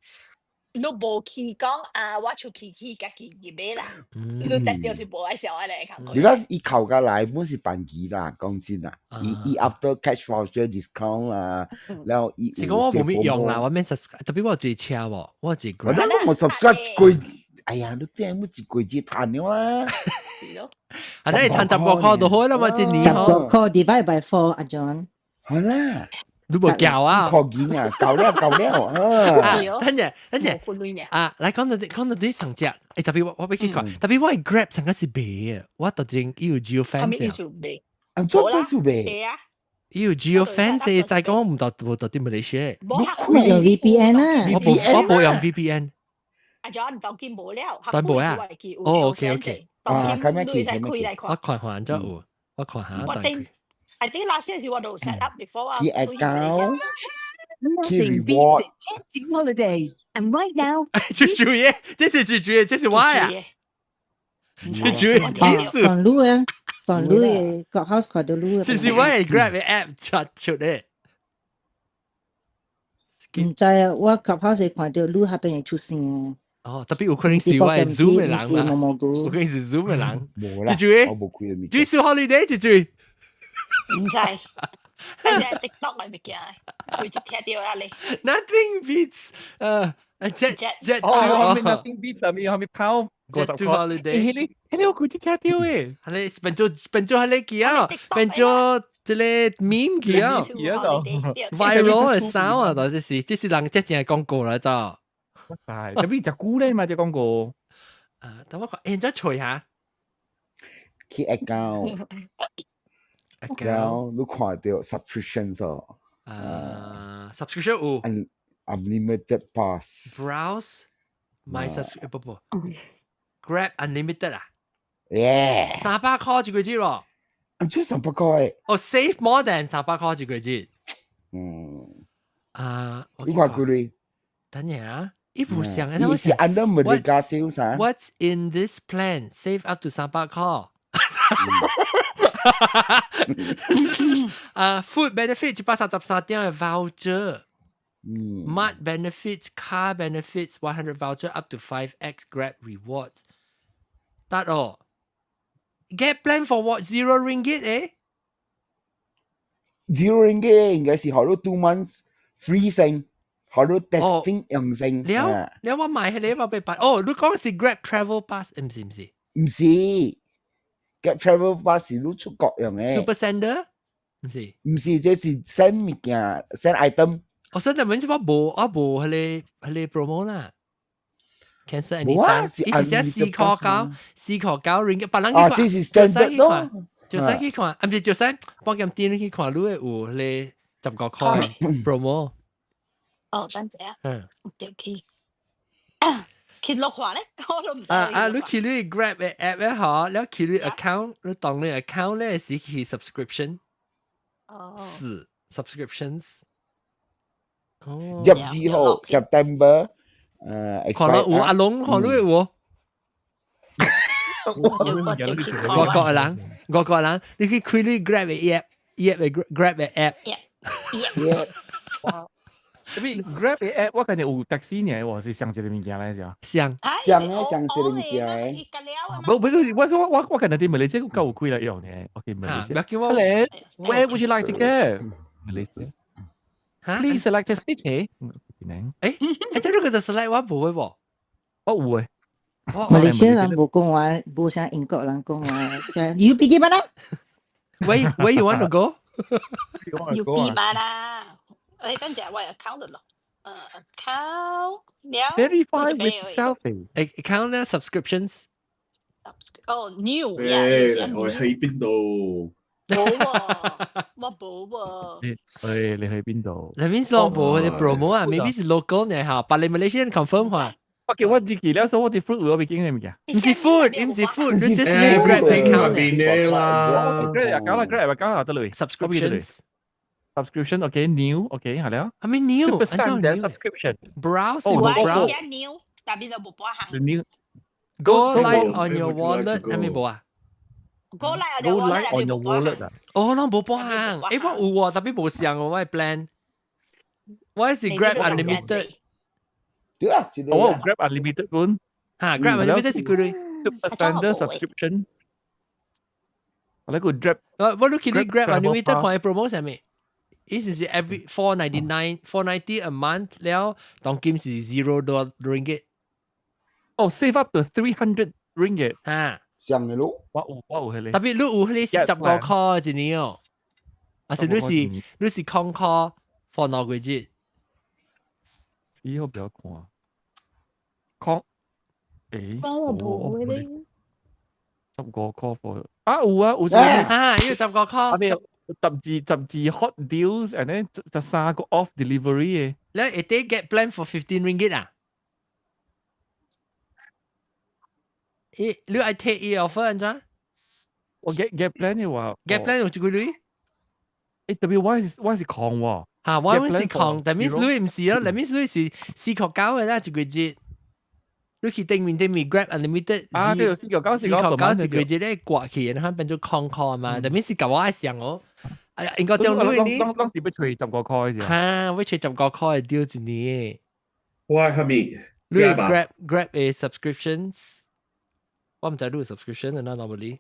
你無去講啊，我出去去家己入買啦，你特就是無愛笑安尼工你講伊扣價來本是辦機啦，講真啦，伊伊 after cash voucher discount 啦，然後伊是講我無咩用啦，我免 subscribe，特別我有一個車喎，我有一個我 Grab。都冇 subscribe 一個，哎呀，你聽乜一個月賺了啦？啊，你賺10個塊就好啦嘛，一年十個塊 divide by four，阿 John。好啦，你無教啊？確見啊，夠了夠了啊！等陣等陣啊，來講到啲講到啲上隻，誒特別我我俾佢講，特別我係 Grab 上個是賣嘅，我特前有 geo 咩意 fence 思賣？啊，做多數賣？啊，有 geo fence 再講我唔到無到啲馬來西亞，你用 VPN 啊？我無用 VPN。阿 John 當見無了，當無啊？哦，OK OK，啊，咁樣你使開來看，我看看就有，我看下。我頂，I think last year 是我都 set up before 啊。去 account，去 Nothing reward beats a Jet2 holiday. And right now, 最主要，這是最主要，這是我啊。最主要，技術。放路啊，放路嘅 Clubhouse 看到路啊。是唔是我係 Grab 嘅 app 出出咧？唔知啊，我 Clubhouse 看到路下邊會出聲啊。哦，特別有可能是我係 Zoom 嘅人啦，有可能是 Zoom 嘅人。冇啦，最主我冇開嘅。最少 holiday 最主。唔知，但係 TikTok 係物件，佢就聽到啊你。 Nothing beats jet 哦，Nothing beats 啊，咪後面跑 Jet2 holiday。迄個迄個我估計聽到誒。係你變做變做係你記啊，變做這個 meme 記啊，viral 嘅衫啊，到這是這是人這正係廣告來咋。我知，特別隻久咧嘛，這廣告。啊，等我看，現在吹下。去 account。然後你看到 subscription 哦。啊，subscription 有。 Unlimited pass。 Browse my subscription 不不，Grab unlimited 啊。 Yeah。300塊一個月咯。啊，就300塊。哦，save more than 300塊一個月。嗯。啊，你看幾鐳？等下啊，伊無像啊，伊是 under Merdeka sales 啊。 What's in this plan? Save up to 300塊。啊，food benefit 133點嘅 voucher。Mart benefits, car benefits, 100 voucher up to 5x Grab rewards. 得哦。Get plan for what? 0 ringgit 誒？ 0 ringgit 應該是好多 2 months free 先，好多 testing 用先。了了，我買係你話被辦。哦，你講是 Grab Travel Pass，唔是唔是？唔是，Grab Travel Pass 是你出國用嘅。 Super Sender？唔是。唔是，這是 send 物件，send item。我 send 物件我無，我無彼個彼個 promo 啦。Cancel anytime。伊是寫4塊9，4塊9 ringgit，別人去看。啊，這是 standard 咯。就使去看，啊，唔是就使保險店去看，你會有彼個15塊 promo。哦，等陣啊。掉去。去落看咧，我都唔知。啊啊！你去你 Grab 嘅 app 咧，嗬，你去你 account，你當你 account 咧是去 subscription。哦。是 subscriptions。哦。入之後 September，看到有阿龍，看到有。外國嘅人，外國人，你去開你 Grab 嘅 app，app 嘅 Grab 嘅 app。 app。特別 Grab 嘅 app，我感覺有 taxi 呢，我是上一個物件來啫。上上嘅上一個物件嘅。無不過，我說我我感覺佇馬來西亞夠有開來用呢。OK，馬來西亞。Where would you like to go? Malaysia. Please select a city. 誒，誒，這個就 select 我無會喎。我有誒。馬來西亞人無講話，無像英國人講話。You pergi mana? Where you want to go? You pergi mana? 誒，等陣我 account 咯。account 了。 Verify with selfie。 account 咧 subscriptions。哦，new 誒，我去邊度？冇喎，我冇喎。誒，你去邊度？你邊說冇啲 promo 啊？maybe 是 local 呢嚇，但你 Malaysian confirm 話。我叫我自己了，所以我啲 fruit 我未見嘅物件。唔是 food，唔是 food，你 just 你 Grab account 邊啦？Grab account 啦，Grab account 得嘞。 Subscriptions。 Subscription OK new OK 好了。係咪 new？ Super send subscription。 Browse browse。new，但邊度冇播行？New。 Go live on your wallet 係咪冇啊？Go live on your wallet 啊？哦，攏無播行。誒，我有喎，特別無上我嘅 plan。我是 Grab Unlimited。對啊，一個我有 Grab Unlimited 本。嚇，Grab Unlimited 是幾鐳？ 2% subscription。我那個 Grab，我你去你 Grab Unlimited 看佢 promote 啥物？意思是 every 4.99 4.90 a month 了，當今是 $0 ringgit。哦，save up to 300 ringgit。嚇，上嘅咯。我有彼個。特別你有彼個45塊一年哦，還是你是空塊 for 2個月？死我不要看。空，誒，我無咧。15塊 for 啊有啊有啊，要15塊。啊咩？12 hot deals，and then 13個 off delivery 嘅。你一啲 get plan for 15 ringgit 啊？咦，你愛 take 伊 offer 按怎？我 get plan 嘅話，get plan 有幾鐳？誒，特別我是空喎。嚇，我是空，但 means 你唔是咯，但 means 你是4塊九嘅啦，一個月。你去頂面頂面 Grab Unlimited 啊，對，4塊九 4塊九一個月咧掛起，然後變做空塊嘛，但 means 是共我愛上哦。哎呀，應該中你呢？當時欲揣15塊是。嚇，欲揣15塊丟一年。我係咪？你 Grab 嘅 subscriptions，我毋知你有 subscription 啊，normally。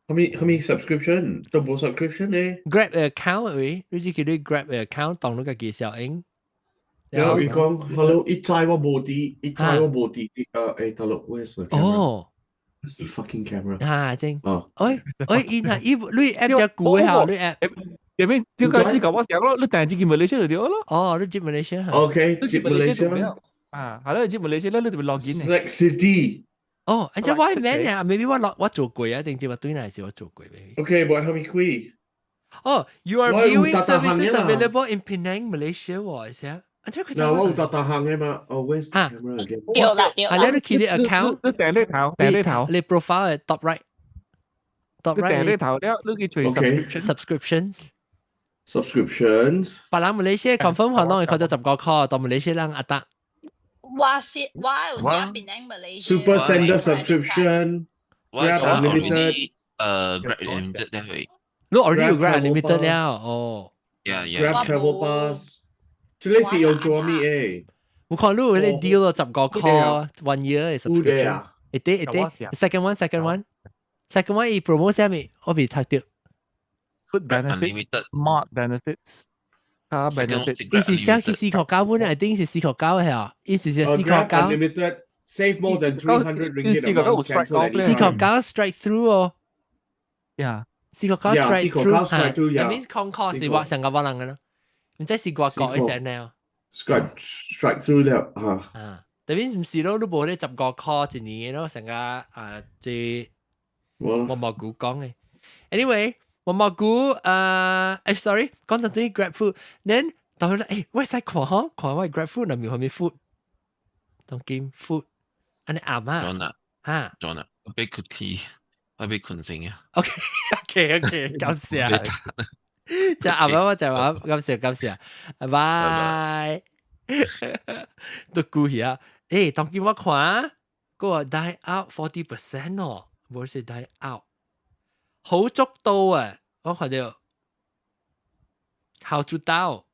係咪 subscription 都無 subscription 咧？Grab account 喂，你只叫你 Grab account 當你家己小用。然後伊講，hello，伊知我無佇，伊知我無佇，誒，大佬，where's the camera？哦，where's the fucking camera？啊，正。哦，喂喂，伊那伊你 app 只舊嘅嚇，你 app。入面點解你講我成咯？你訂接 Malaysia 就對咯。哦，你接 Malaysia。 OK，接 Malaysia。啊，係咯，接 Malaysia 咧，你就 login。 Select city。哦，按照我係咩啊？maybe 我落我做過啊，定知我對那時我做過 maybe。 OK，我後面開。哦，you are viewing services available in Penang, Malaysia 喎，是啊。嗱，我有特特行嘅嘛，哦，where's the camera again？對啦對啦。係你去你 account，你訂呢頭，訂呢頭，你 profile 係 top right，top right。你訂呢頭了，你去揣 subscription。 subscriptions。 subscriptions。別人 Malaysia confirm 可能會看到15塊，到 Malaysia 人阿得。我是我有寫 Penang Malaysia。 Super Sender subscription。 Grab Unlimited。Grab Unlimited 咧會。你 already 有 Grab Unlimited 了，哦。 Yeah. Grab Travel Pass。這裡是有做咩誒？我看你有嗰啲 deal 咯，15塊 one year 嘅 subscription。一啲一啲，second one second one second one 伊 promote 啥物？我未讀到。 Food benefits, smart benefits, car benefits。伊是寫去4塊九本，I think 是四塊九係啊，伊是寫4塊九。 Unlimited save more than 300 ringgit a month. 4塊九 strike through 哦。 Yeah。 4塊九 strike through，嚇。That means 空塊是我上個我人嘅咯，唔知是外國嘅成呢。 Strike through 了嚇。啊，that means 唔是咯，你無咧15塊一年咯，成個啊，這毛毛菇講嘅。Anyway。毛毛菇啊，誒，sorry，講到啲 Grab food，then 當佢咧，誒，我使看嗬，看我 Grab food 入面係咪 food，當今 food，按呢啱啊， John 啊，嚇，John 啊，我俾佢去，我俾困醒啊。 OK，感謝，就啱啊，我就話感謝感謝，拜拜。都顧起啊，誒，當今我看，個 dine out 40% 哦，無是 dine out。好足到啊！我看到好足到。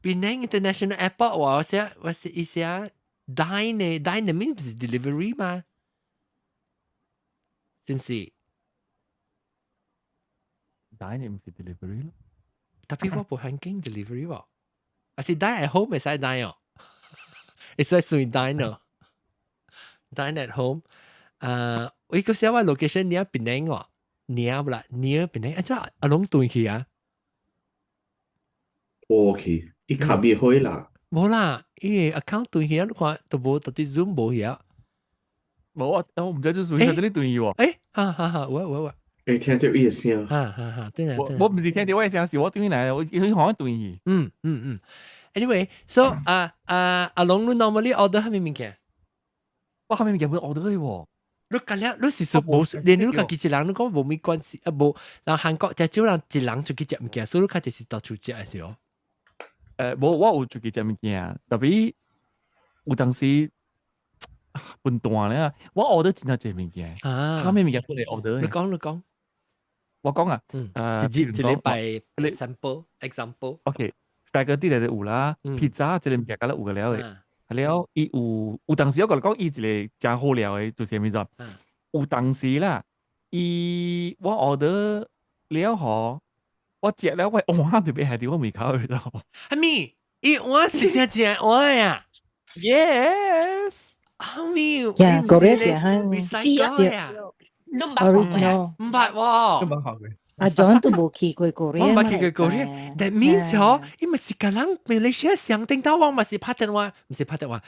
Penang International Airport 我寫我寫伊寫 dine 呢，dine 的 means 是 delivery 嘛？是唔是？dine 唔是 delivery 咯。特別我無肯經 delivery 喎，還是 dine at home 會使 dine 哦，會使算 dine 哦，dine at home。啊，我個寫我 location 你 Penang 喎，near 啦，near Penang，啊，這阿龍斷去啊？ OK，伊卡未開啦。無啦，伊個 account 斷去啊，你看都無，到底 Zoom 無去啊？無啊，我唔知做咩，這裡斷去喎。誒，哈哈哈，有啊有啊有啊。誒，聽到伊個聲。哈哈哈，對啊對。我唔是聽到我的聲，是我斷來，我佢好像斷去。嗯嗯嗯。Anyway，so 啊啊阿龍，你 normally order 啥物物件？我啥物物件會 order 嘅喎。你隔了，你是說無，連你家己一人，你講無咩關係啊？無，人韓國只少人一人出去食物件，所以你較濟是到處食嘅是哦。無，我有出去食物件，特別有當時分段咧，我 order 真係濟物件，啊，啥物物件都會 order。你講，你講，我講啊，一日一禮拜 sample example。 OK，spaghetti 就有啦，pizza 這個物件敢若有個了嘅，了，伊有當時我共你講，伊一個誠好料的，就是啥物事？有當時啦，伊我 order 了吼，我食了我碗就欲還佇我門口嗰度。阿咪，伊碗是真正碗啊？Yes。阿咪，呀，嗰個時候是啊，你毋捌看過啊？毋捌喎，毋捌看過。阿 John 都無去過 Korea。我毋捌去過 Korea。That means 嗬，伊咪是共人馬來西亞上頂頭，我嘛是拍電話，毋是拍電話，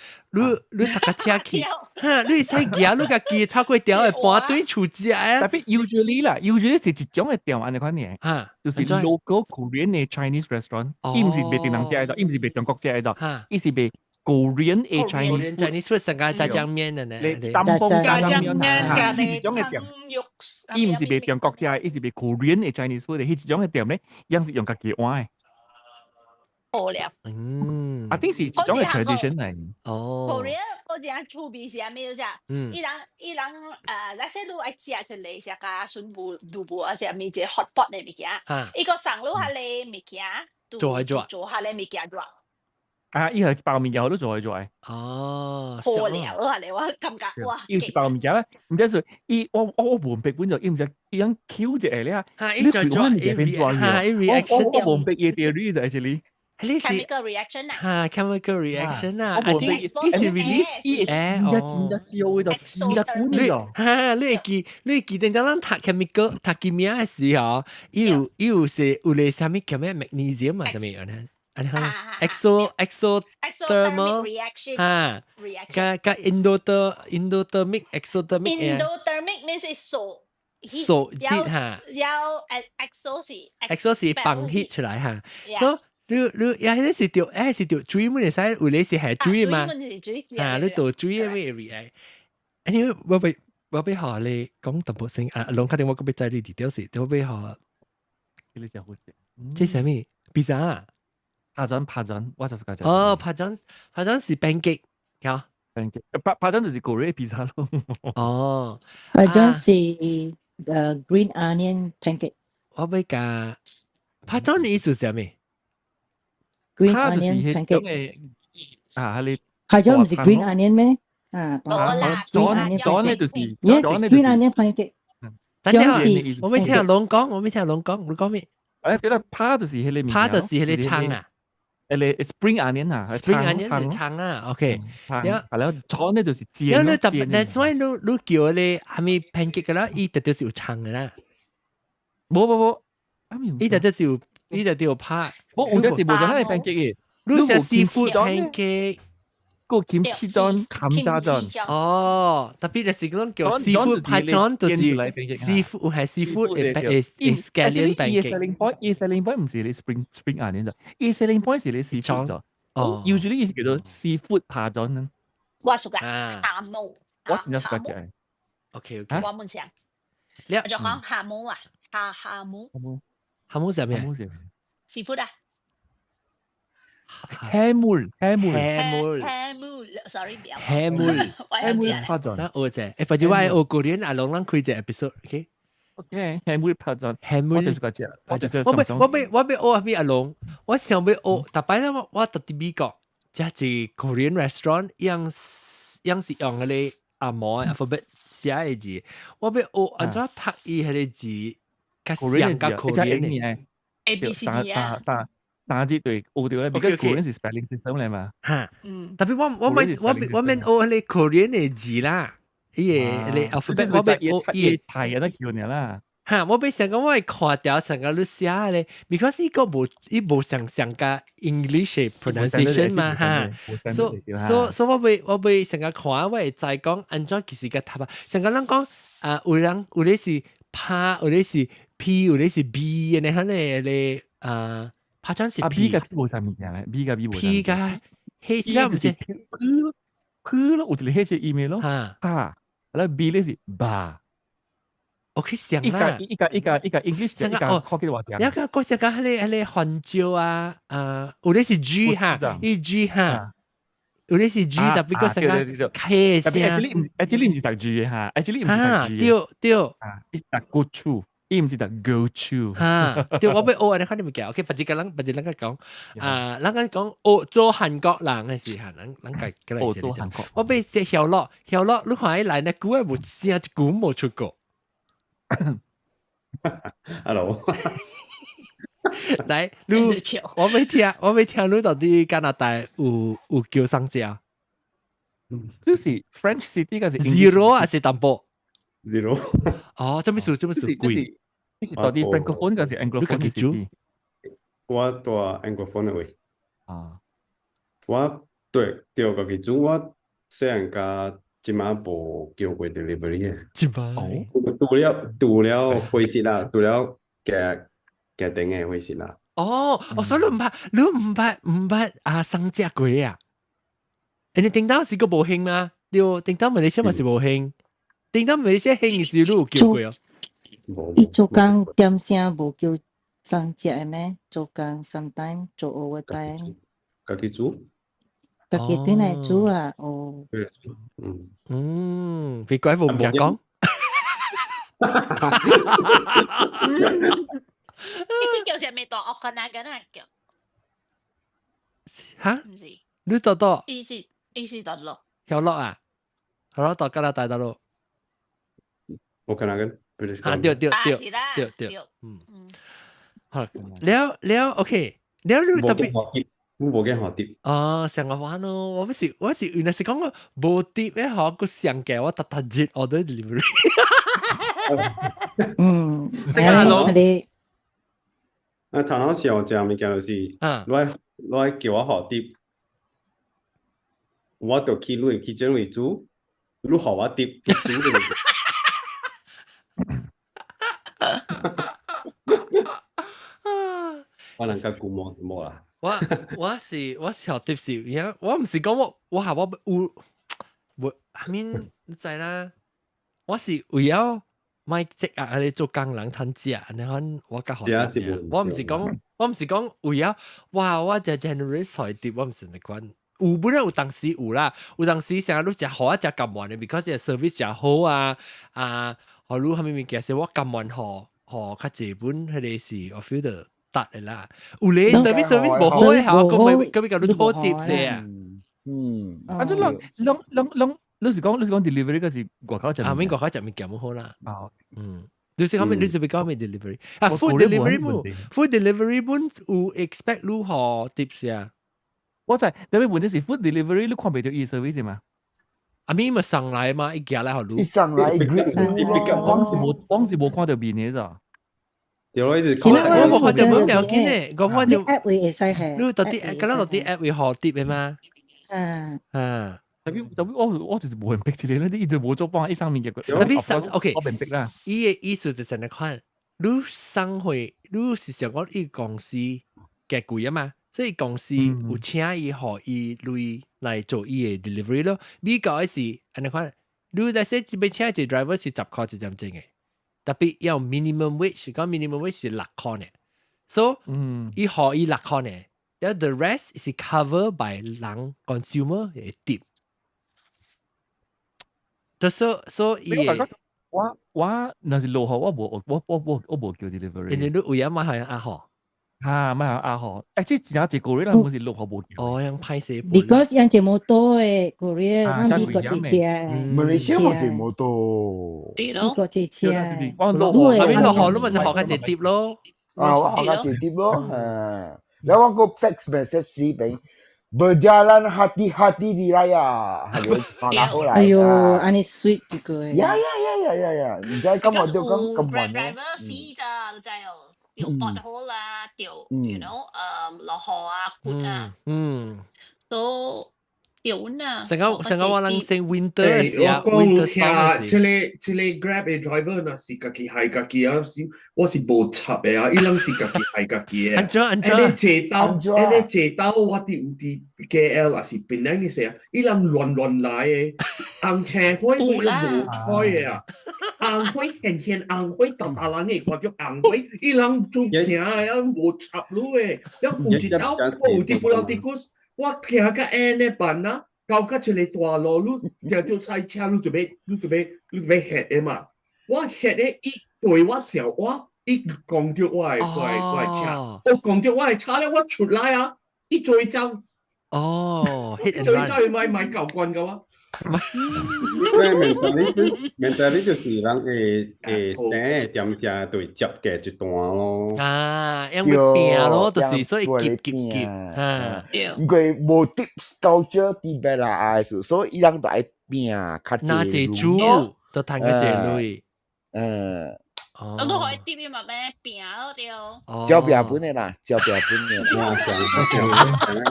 你搭架車去，哈，你會使行，你家己超過條會搬對厝食啊。 Tapi usually 啦，usually 是一種的店按呢款嘅，就是 local Korean 的 Chinese restaurant，伊毋是賣檳人食的，伊毋是賣中國食的，伊是賣 Korean 的 Chinese Chinese food 成個炸醬麵的呢，單方炸醬麵，加伊一種的店，伊毋是賣中國食的，伊是賣 Korean 的 Chinese food 的，彼一種的店咧，樣是用家己碗的。好了，啊，定是一種的 tradition 嚟。哦。 Korea 嗰隻趣味是啥物啫？伊人，那些你愛食一個食甲孫布肚布啊，啥物一個 hot pot 的物件，伊個送你彼个物件，做來做，做彼个物件做。啊！伊係一包物件，我都做來做。哦，好了，我嚟我感覺哇！伊有一包物件咧，毋知是伊我無明白本就伊毋知伊樣 Q 一個咧，伊就做伊變做哈，伊 reaction 我無明白伊 theory 就係你。你是 chemical reaction 啊？哈，chemical reaction 啊！啊，啲伊是 release 真正真正燒的就真正滾你的。哈，你會記得當咱讀 chemical 讀 kimia 的時候，伊有是有咧啥物叫咩 magnesium 啊，啥物樣咧？啊，exo exothermic reaction 哈，加加 endothermic exothermic endothermic means 是受受熱哈，有 exo 是 exo 是放熱出來哈，所以你也迄是著，迄是著水會使有咧是係水嘛，啊，你倒水的咩 react？Anyway，我欲予你講淡薄先啊，龍確定我閣欲知你 detail 是，我欲予你真好食。這啥物？披薩啊？ 파전 파전，我就是講。哦，파전 파전是 pancake，有 pancake，파전就是 Korea 披薩咯。哦， 파전是green onion pancake。我欲共파전的意思是啥物？green onion pancake。啊，你 파전毋是 green onion 咩？啊， 전 전 咧就是 ，yes green onion pancake。等陣我欲聽攏講，我欲聽攏講，你講咩？對啦，파就是彼个物 파就是彼个葱啊。誒你 spring onion 啊，spring onion 是葱啊，OK。係了，葱咧就是煎。了你特別，但所以你叫你啥物 pancake 啦，伊特別是有葱的啦。無無無，伊特別是有，伊特別有拍。無有隻是無啥物 pancake 嘅。你食 seafood pancake，個 kimchi 전，감자전。 哦，特別就是講叫 seafood 파전，就是 seafood 係 seafood 嘅 scallion pancake。伊 selling point，伊 selling point 毋是你 spring onion 咋，伊 selling point 是你 seafood 咋。哦，usually 伊是叫做 seafood 파전。我屬噶蝦毛。我真正屬個食。 OK。我問上，我就講蝦毛啊，蝦毛。蝦毛是咩？seafood 啊。 해물 해물 해물 해물，sorry 唔 해물 해물 파전。那學者，或者我愛學 Korean 啊，攏咱開一個 episode，OK？ OK，해물파전， 해물 我就是個食，我欲學啥物阿龍，我想欲學，逐擺咧我佇佇美國，食一 Korean restaurant，樣樣是用彼个阿毛 alphabet 寫的字，我欲學按怎讀伊彼个字，較像較 Korean 的。 A B C D 啊。三三字對學著咧，because Korean 是 spelling system 嚟嘛。哈，特別我免學彼个 Korean 的字啦，伊个彼个 alphabet 我欲學伊個太啊，叫你啦。哈，我欲想講我會看掉成個你寫咧，because 伊個無伊無上上個 English pronunciation 嘛哈，所以我欲成個看，我會知講按怎其實個讀啊，成個人講啊，有人有咧是拍，有咧是 P，有咧是 B，按呢款咧咧啊。파전是 B 佮 P 無啥物件咧，B 佮 B 無。 P 佮 H 啦，毋是 P P 咯，有一個 H 音咯，哈，哈，แล้ว B 咧是吧。 OK 像啦，一個 English 一個福建話像。一個嗰時講彼個番椒啊，啊，有咧是 G 哈，伊 G 哈，有咧是 G，特別個成個 K 聲。 Actually 毋是讀 G 嘅哈，actually 毋是讀 G。對對。啊，伊讀 고추， 伊毋是讀 go to。哈，對，我欲學你看你物件，OK，別一個人，別一個人講，啊，咱講學做韓國人嘅時候，咱咱家過來學做韓國。我欲這曉樂，曉樂，你看伊來呢，久嘅無聲一句無出過。 Hello，來，你我欲聽，我欲聽你到底加拿大有叫啥食？就是 French city 個是 zero 還是淡薄？Zero。哦，這麼數，這麼數貴。你是到底 Francophone 還是 Anglophone 你住？我住 Anglophone 的位。啊，我對對家己煮，我細漢甲這馬無叫過 delivery 的。這馬？除了伙食啦，除了家家庭的伙食啦。哦，哦，所以你毋捌，你毋捌啊，送食過啊？欸，你頂當是個無興嗎？對，頂當馬來西亞嘛是無興，頂當馬來西亞興的時你有叫過哦？伊做工點聲無叫送食的咩？做工 sometime 做 overtime。家己煮？家己轉來煮啊？哦。嗯。嗯，別怪無毋敢講。你這叫啥物大屋可能敢若叫？哈？毋是。你到倒？伊是佗落。曉樂啊？曉樂到加拿大佗落。我可能跟啊，對對對對對，嗯嗯，好，了了，OK，了你特別，我無見學碟。哦，上個話咯，我不是我是原來是講我無碟咧，嗬，個上嘅我特特熱 order delivery。嗯，這個 hello。啊，頭先上食物件就是，你愛叫我學碟，我就去你去這位煮，你予我碟去煮就。我能夠估摸摸啦。我是學碟是，而家我毋是講我下我有我 I mean 你知啦，我是為了莫積壓你做工人趁食，然後我較學碟。我毋是講為了哇，我只 generate 菜碟，我毋是那款。有本來有當時有啦，有當時成日你食好啊，食甘願的，because 個 service 誠好啊，啊，予你啥物物件是我甘願予予較濟本，彼個是我 feel 到得的啦。有咧 service 無好的嚇，閣欲閣欲共你討碟些啊。啊，這攏攏攏攏，你是講 delivery 個是外口食？啊，免外口食物件無好啦。啊，嗯，你是講咩？你是欲講咩 delivery？啊，food delivery 冇，food delivery 本有 expect 你予 tips 啊。我知，特別問題是 food delivery 你看袂著伊 service 嘛？啊，咪咪送來嘛，伊寄來予你。伊送來 greet 你我是無，我是無看著面的咋。對咯，一直我無看著無要緊的，我看著 app 會會使係。你到底，敢若到底 app 會予 tip 的嗎？啊。啊。特別我就是無人逼一個，你伊就無做幫伊上面嘅。特別送 OK，我明逼啦。伊的意思就是按呢款，你送貨，你是想講伊公司價貴啊嘛？所以公司有請伊予伊鐳來做伊的 delivery 咯。美國的是按呢款，你來說這邊請一個 driver 是10箍一點鐘的，特別要 minimum wage，講 minimum wage 是6箍呢。所以伊予伊六箍呢，然後 the rest 是 cover by 人 consumer 的 tip。所以伊我若是落雨，我無我無叫 delivery。因為你有影嘛係阿嗬。啊，咪係阿嗬，欸，這真正一個月啦，毋是落雨無叫。哦，樣歹勢。 Because 樣隻摩托的 courier，咱美國這車。馬來西亞嘛是摩托。美國這車。我落雨，後面落雨，你咪就予較濟 tip 咯。啊，我予較濟 tip 咯，啊，然後我個 text message 是俾 berjalan hati-hati di raya，係哎喲，按呢 sweet 一個。呀呀呀呀呀呀！唔知今日都咁咁 Grab 暈 driver 死咋，你知哦？著 pothole 啦，著 落雨啊，骨啊，都著啊。成個成個我諗先 winter 時啊我講，winter 聽，這個 Grab 的 driver 若是家己害家己啊，是我是無插的啊，伊攏是家己害家己的。按怎按怎？按呢坐到，按呢坐到，我佇有佇 KL 也是檳城的時啊，伊人亂亂來的，紅青火火無彩的啊，紅火現現紅火，逐逐人會看著紅火，伊人做聽的，啊無插你的，了有一道我有佇布拉迪古斯，我行到按呢辦啊。到到一個大路，你定著賽車，你就欲你就欲你就欲翕的嘛。我翕的伊對我小我，伊講著我的車，我講著我的車咧，我出來啊，伊追走。哦，伊追走伊買買教官嘅我。所以面對你，面對你就是人會會生點聲對接嘅一段咯。啊，因為變咯，就是所以夾夾夾，啊，因為無 tips culture 佇邊啦，所以伊人就愛拼較濟。那濟煮，就趁較濟鐳。嗯。哦。都可以貼嘛咩拼咯對。招拼本的啦，招拼本的。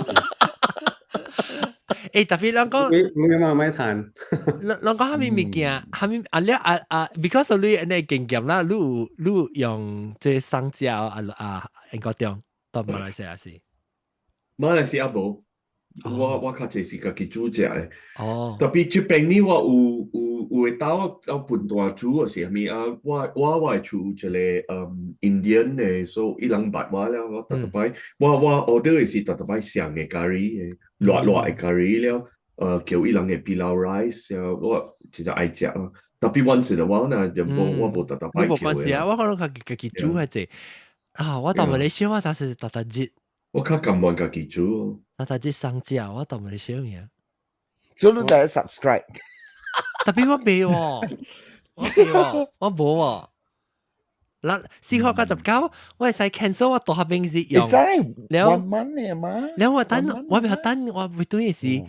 欸，特別咱講，你嘛莫趁。咱咱講啥物物件，啥物啊了啊啊，because 你按呢經驗啦，你有用這送食啊啊，英國中到馬來西亞是？馬來西亞無，我較濟是家己煮食的。哦。特別這邊呢，我有會當到笨大煮或是啥物啊，我的厝有一個Indian 的，所以伊人捌我了，我逐逐擺我 order 的是逐逐擺上的咖喱的，熱熱的咖喱了，叫伊人的 pilau rice 了，我真正愛食咯。特別 once in a while 呢，就無我無逐逐擺叫。無關係啊，我可能家己煮較濟。啊，我到馬來西亞我當時逐逐日。我較甘願家己煮。逐逐日送食，我到馬來西亞。所以你得 subscribe。特別我未喎，我未喎，我無喎。嗱，4月99，我會使 cancel 我大邊是用。會使 one month 嘅嘛？了我等，我未等，我未對時，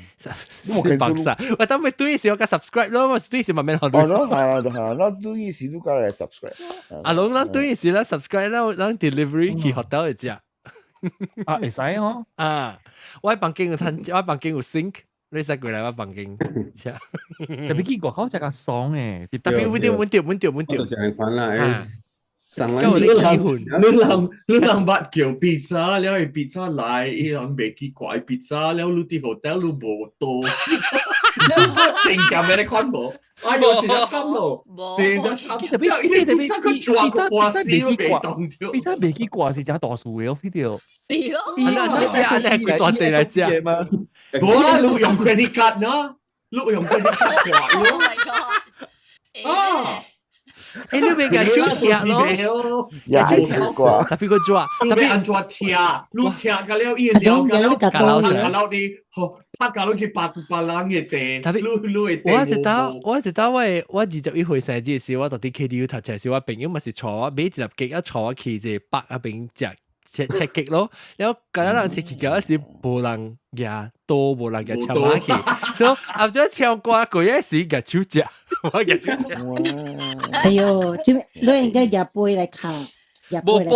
放晒。我等未對時我加 subscribe 咯，我對時慢慢學。哦，咯，係啦，係啦，對時都加來 subscribe。阿龍，咱對時咱 subscribe 啦，咱 delivery 去 hotel 會食。啊，會使哦。啊，我房間有趁，我房間有 sink。你使過來我房間食。特別去外口食較爽誒，特別穩定穩定穩定穩定。就是按款啦，送來你氣氛。你人捌叫披薩，了伊披薩來，伊人袂記掛披薩，了你佇 hotel 你無到。定鹹的你看無？哎喲，真正慘咯！真正慘。特別伊特別披薩佢抓個瓜絲都袂動著。披薩袂記掛是真大事的哦，彼條。是咯。啊，那食按呢規大地來食。無啊，你用 credit card 呢？你用 credit card 掛 Oh my god！啊！欸，你袂共手拆咯？也是掛。特別個抓，特別按怎拆？你拆甲了，伊會了解了，甲了你，吼，拍甲你去別別人的地，特別我一道，我一道，我21歲生日時，我到佇 KDU 讀冊時，我朋友嘛是帶我買一粒雞，啊帶我去這北那邊食。切切雞咯，然後今日人切去嗰時無人舉刀，無人舉槍馬去，所以後者唱歌過一時舉手食，我舉手食。哎喲，這你應該舉杯來卡，無杯，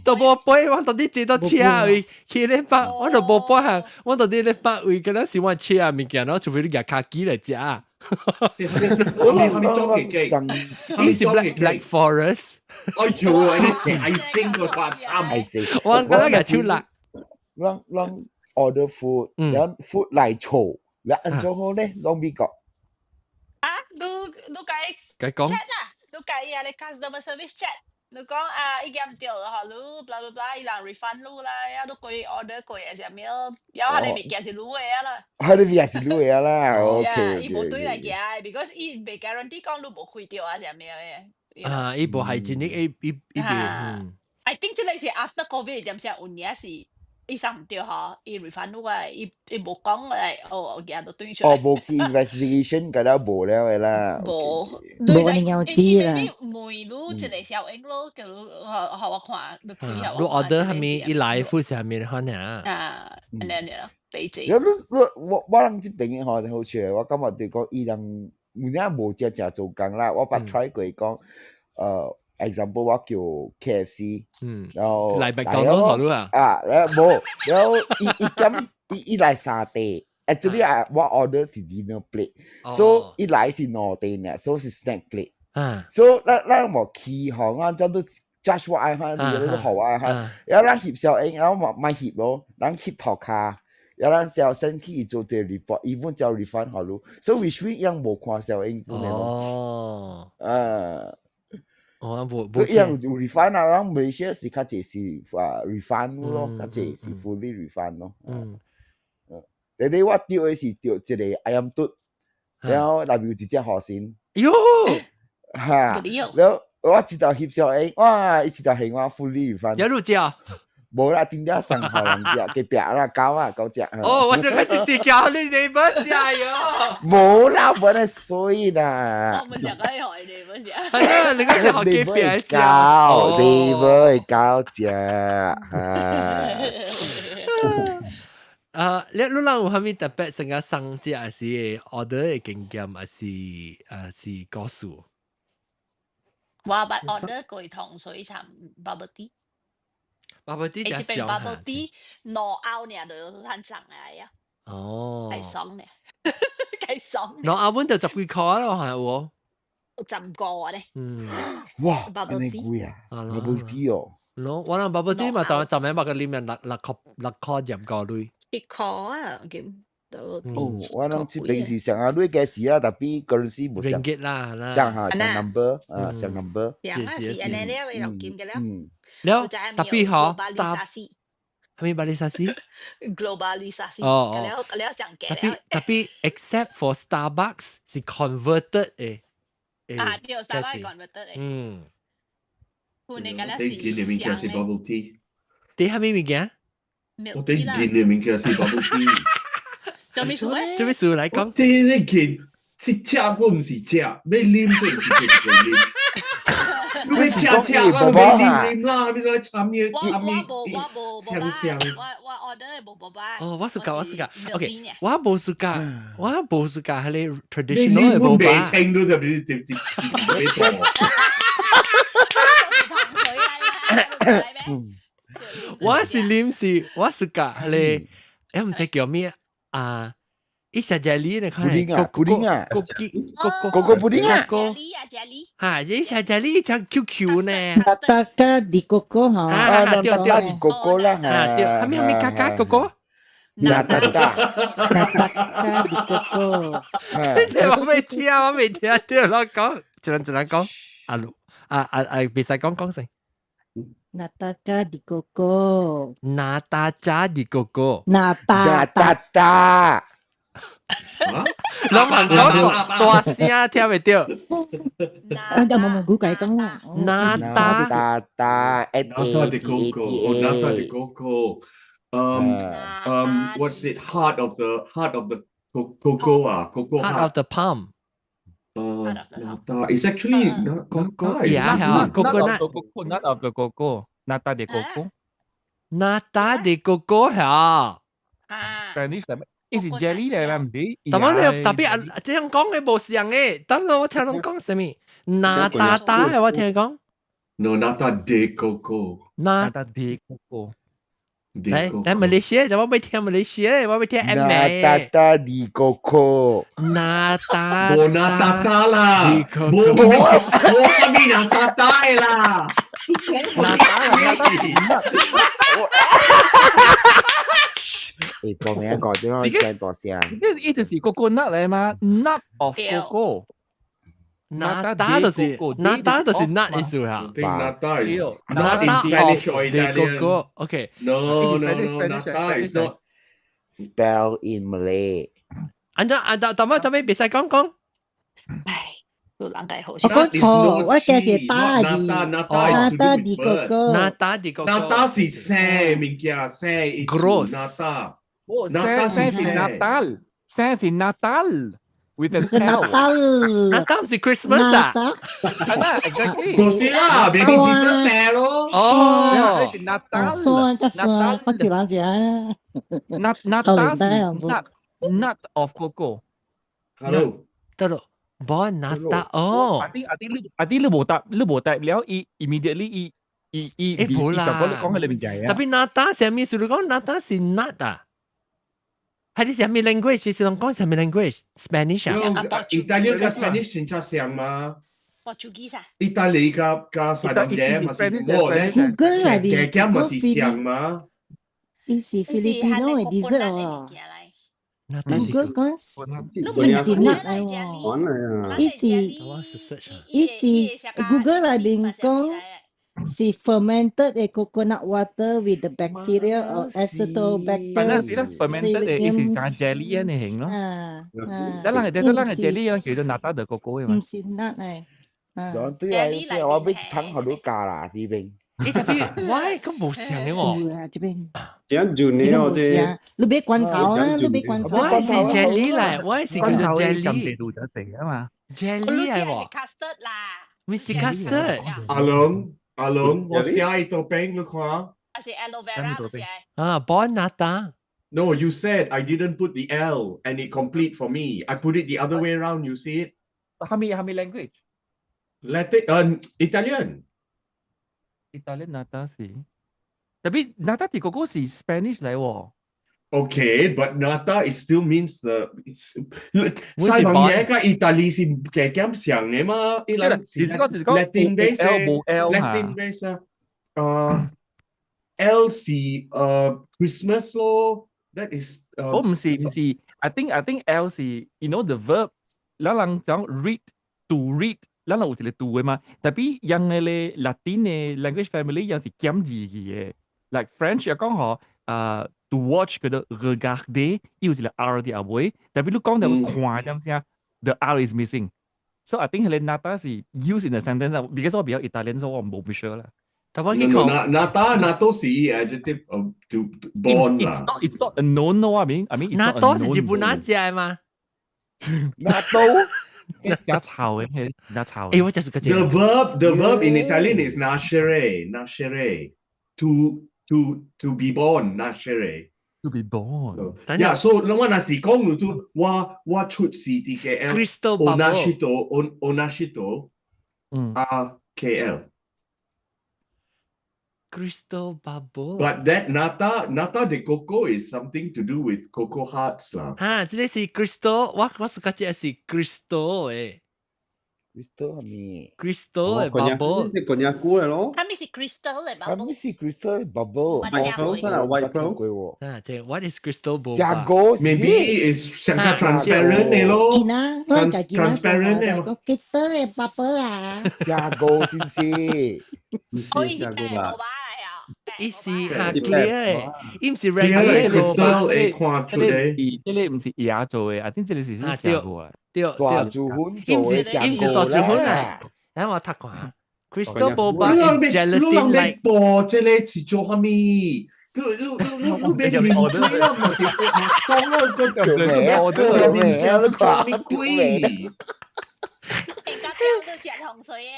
都無杯，我到底坐到車位去咧北，我都無杯行，我到底咧北位，敢若是我車物件咯，除非你舉跤機來食。我諗伊是 Black Forest。哎呦，你食愛心個話慘，愛心。我感覺舉手辣。咱咱 order food，然後 food 來錯，你按怎好咧？攏美國。啊，你該該講 chat 啊，你該啊，你 customer service chat。你講啊，伊檢對了吼，你 blah blah blah，伊人 refund 你啦，啊，你過 order 過的啥物，了下你物件是你的啊啦。啊，你物件是你的啦，OK。伊無對來寄，because 伊袂 guarantee 講你無開著啊啥物的。啊，伊無 hygienic，伊袂。 I think 這個是 after COVID 點先有影是伊送毋對吼，伊 refund 你啊，伊無講來哦，寄就轉出來。哦，無去 investigation，甲了無了的啦。無，無你要知啦。問你一個小英咯，叫你予我看，你開予你 order 啥物，伊來 food 啥物款爾。啊，按呢爾，對子。你你我人這邊的吼，好笑，我感覺對講伊人有影無正正做工啦。我捌 try 過講，example 我叫 KFC，然後來麥當勞頭路啊，啊，然後無，然後伊伊咁伊伊來三塊，actually 啊，我 order 是 dinner plate，so 伊來是兩塊呢，所以是 snack plate，所以咱咱無起吼，咱叫做 judge 我愛看，你都好愛看，然後咱翕小影，然後嘛莫翕咯，咱翕頭殼。然後咱小 send 去做這 report，伊本叫 refund 好咯，所以 which mean 樣無看小影本的咯。哦，啊。哦，無所以樣有 refund 啊，咱馬來西亞是較濟是啊 refund 咯，較濟是 fully refund 咯。但係我著的是著一個 ayam 肚，然後內面有一隻河鱔。喲，哈，然後我知道翕相影，哇！伊知道係我 fully refund。有錄照？無啦，頂點送予人食，隔壁啦，狗啊，狗食。哦，我想講一直叫你你不食喲。無啦，無得水啦。我唔想講害你，唔想。係啊，你講學隔壁食。狗，你唔會狗食嚇。啊，你你人有啥物特別成個送食，還是 order 的經驗，還是故事？我捌 order 過糖水參 bubble tea。 bubble tea 欸，這邊 bubble tea 兩歐爾就趁送來啊。哦。計爽咧，計爽。兩歐阮就十幾箍咯，係無？ 15個咧。哇，按呢貴啊！bubble tea 哦。喏，我人 bubble tea 嘛，就就咪捌個啉人六六塊6塊25鐳。 1塊啊，咁。哦，我攏這邊是上啊，鐳價時啊，tapi currency 無相。 Ringgit 啦，相下相 number 啊，相 number。是啊，是按呢了，六金嘅了。了，tapi 嗬，Star 係咪 globalisasi？ globalisasi。哦哦。了了上嘅。 Tapi except for Starbucks 是 converted 嘅。啊，對，Starbucks converted 嘅。換你嘅了頂見嘅物件是 bubble tea。啲係咩物件？我頂見嘅物件是 bubble tea。做咩事咧？做咩事來講？這個件是食，我毋是食，欲啉這毋是食就啉。你欲食食啦，欲啉啉啦，咩做參嘢參嘢？我無我無香香。我 order 無波霸。哦，我 suka 我 suka。OK，我無 suka，我無 suka 係你 traditional 嘅波霸。未清都特別特別特別多。糖水啊！我是啉是，我 suka 係你，誒毋知叫咩啊？伊食 jelly 你看，布丁啊，布丁啊，枸杞，枸枸杞布丁啊， jelly 啊 jelly，嚇，伊食 jelly 只 Q Q 呢 Nata de coco 嚇，啊，對對，de coco 啦，嚇，對，係咪係咪加加哥哥？ Nata Nata de coco，我未聽，我未聽，對，我講，一人一人講，阿盧，啊啊啊，別使講講先。 Nata de coco， Nata de coco， Nata 達。老人講大聲聽袂著。啊，咁我冇估計講啦。 Nata 達 Nata de coco, oh, nata de coco. What's it? Heart of the cocoa 啊，cocoa Heart of the palm. Nata is actually coco. Yeah, 係 coconut. Coconut of the coco. Nata de coco. Nata de coco 係。 Spanish 係咩？伊是 jelly 嚟嘛，毋是？但係你 tapi 啊，這樣講嘅無像嘅，等我聽人講啥物？拿達嘅我聽講。 No, nata de coco. Nata de coco. 來來馬來西亞，我欲聽馬來西亞，我欲聽 M 美。 Nata de coco。 Nata。無 nata 達啦，無無無啥物 nata 達的啦。 Nata nata。誒，報名講點樣聽大聲？伊就是 coconut 嚟嘛，nut of coco。 Nata 就是 nata 就是 nut 意思嚇。 Nata is nata of the coco。OK。 No no no, nata is not spell in Malay。按怎啊？等等等，別使講講。唉，有人計好。我講錯，我記住打字。Nata de coco。 Nata de coco。 Nata 是生物件，生 growth。 Nata。 生生是 Natal，生是 Natal。 with an L。 Natal。 Natal 是 Christmas 啊？係啦，exactly。不是啦，baby Jesus 生咯。哦，是 Natal。酸較酸，我一人食。 Nat Natal 是 nut nut of coco。 Hello。得咯，無 Nata 哦。 I think 你無答，你無答了，伊 immediately 伊伊伊誒無啦。就講你講喺裏面嘅。 Tapi Nata 啥物？是你講 Nata 是 nut 啊？係你啥物 language？是攏講啥物 language？Spanish 啊？意大利佮 Spanish 真正像嗎？ Portuguese 啊？意大利佮佮西班牙嘛是，無咧， Google 內面加減嘛是像嗎？伊是菲律賓的 dessert 哦。Google 講唔是 nut 來喎，伊是伊是 Google 內面講是 fermented 的 coconut water with the bacteria of Acetobacter。反正是啦，fermented 的，伊是像 jelly 按呢形咯。啊啊，這人這人的 jelly 樣叫做 nata de coco 的嘛。毋是 nut 來。就對啊，對啊，我買一桶予你加啦，這邊。你特別，喂，咁無像嘅喎。有啊，這邊。點潤這的哦，個無像，你別罐頭啊，你別罐頭。我是 jelly 嚟，我是叫做 jelly。度就地啊嘛。 jelly 嚟喎。 custard 啦。唔是 custard。阿龍，阿龍，我寫喺度邊你看。還是 aloe vera 就是。啊，bon nata。 No, you said I didn't put the L and it complete for me. I put it the other way around. You see it? 蝦米 language？ Latin, Italian. Italian nata 是，特別 nata 啲嗰個是 Spanish 嚟喎。 Okay, but nata it still means the it's 西班牙甲意大利是加減上嘅嘛？伊人是講 Latin base L 無 L Latin base 啊，L 是Christmas 咯，that is 我唔是唔是，I think L 是 you know the verb，咱人講 read to read，咱人有一個 to 嘅嘛，特別樣嘅咧 Latin 嘅 language family 樣是減字嘅，like French 又講嗬，to watch 叫做 regarder，伊有一個 R 佇後尾，特別你講到看點聲，the R is missing。So I think 佢個 nata 是 use in the sentence 啦，because 我比較 Italian，所以我冇 sure 啦。但我去講 Nata nata 是 adjective of to born 啦。It's not a known no, I mean 納豆是日本哪食的嘛？納豆加臭嘅，係加臭。誒，我就是個 The verb in Italian is nascere, nascere, to be born, nascere. To be born. Yeah, so 我若是講你都我出世佇 KL。 Crystal 我 nascito, 我 nascito，啊 KL。 Crystal bubble. But that nata nata de coco is something to do with coco hearts 啦。哈，這個是 crystal，我是覺得是 crystal 誒。 Crystal 係咪？Crystal 嘅 bubble。是コニャク嘅咯。係咪是 crystal 嘅 係咪是 crystal bubble？ White pearl 啊，white pearl。啊，這 what is crystal bubble？下個 Maybe is 上較 transparent 嘅咯。見啦，都係就見啦， transparent 嘅。個 crystal 嘅 bubble 啊。下個是唔是？可以是白啦。伊是哈 clear 嘅，伊毋是 regular crystal 會看出嚟。這個毋是牙做嘅，啊，頂這個是是寫過。對對，大珠粉做嘅，伊毋是大珠粉啊。等我讀看，Crystal boba is gelatin like。播這個是做啥物？你你你你你別面水啦，嘛是嘛爽咯，個叫咩啊？叫咩啊？你做啥物鬼？人家標都食紅水嘅。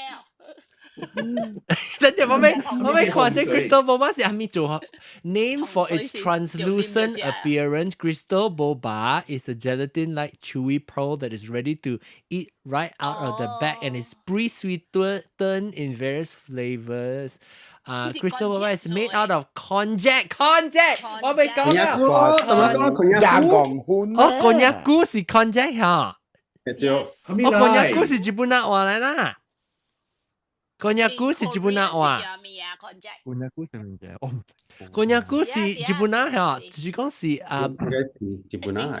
等陣我未看這 crystal boba 是啥物做？Name for its translucent appearance, crystal boba is a gelatin-like chewy pearl that is ready to eat right out of the bag and is pre-sweetened in various flavors. Crystal boba is made out of konjac. Konjac，我未講啊。廿公分。哦，こんにゃく是 konjac 嚇。對。哦，こんにゃく是日本話來啦。こんにゃく是日本話。こんにゃく是物件？我唔知。こんにゃく是日本話嚇，就是講是啊。應該是日本話。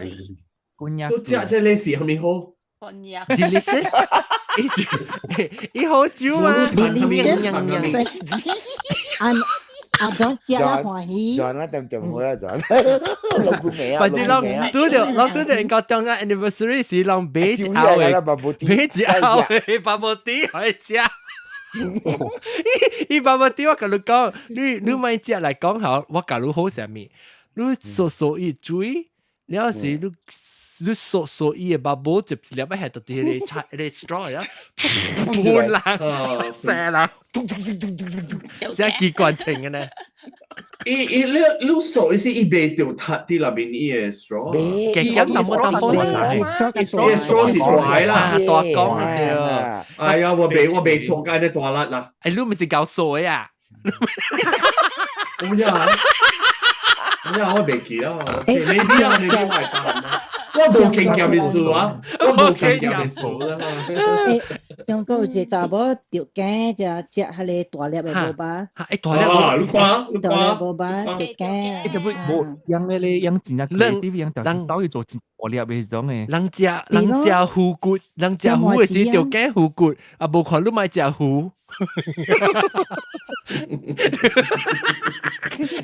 こんにゃく。所以食這個是啥物好？Delicious。伊好酒啊！Delicious。啊啊，種食啦歡喜。轉啦，點點好啦，轉。老古味啊！或者人拄著，人拄著因到中間 anniversary 時，人買一盒的，買一盒的 bubble tea 去食。伊 bubble tea 我共你講，你莫食來講好，我共你好啥物？你嗦嗦伊水，了時你嗦嗦伊的 bubble 就一粒仔下到佇彼個菜，彼個 straw 啊，噴人，射人，咚咚咚咚咚咚咚，這機關槍嘅呢？伊伊你你嗦伊是伊袂著塌佇內面伊的 straw，加減淡薄淡薄啦，伊 straw 是大啦，大講對。哎呀，我袂嗦解呢大力啦。哎，你毋是搞嗦的啊？有影，有影，我袂記啦。maybe 啊，maybe 我會答。我無經驗的事啊，我無經驗的事啦。欸，中國有一個查某著驚就食彼個大粒的 boba。欸，大粒，你看，你大粒 boba 著驚。欸，特別無養的咧，養真正creative，養條刀去做真大粒的彼種的。人食魚骨，人食魚的時著驚魚骨，啊，無看你莫食魚。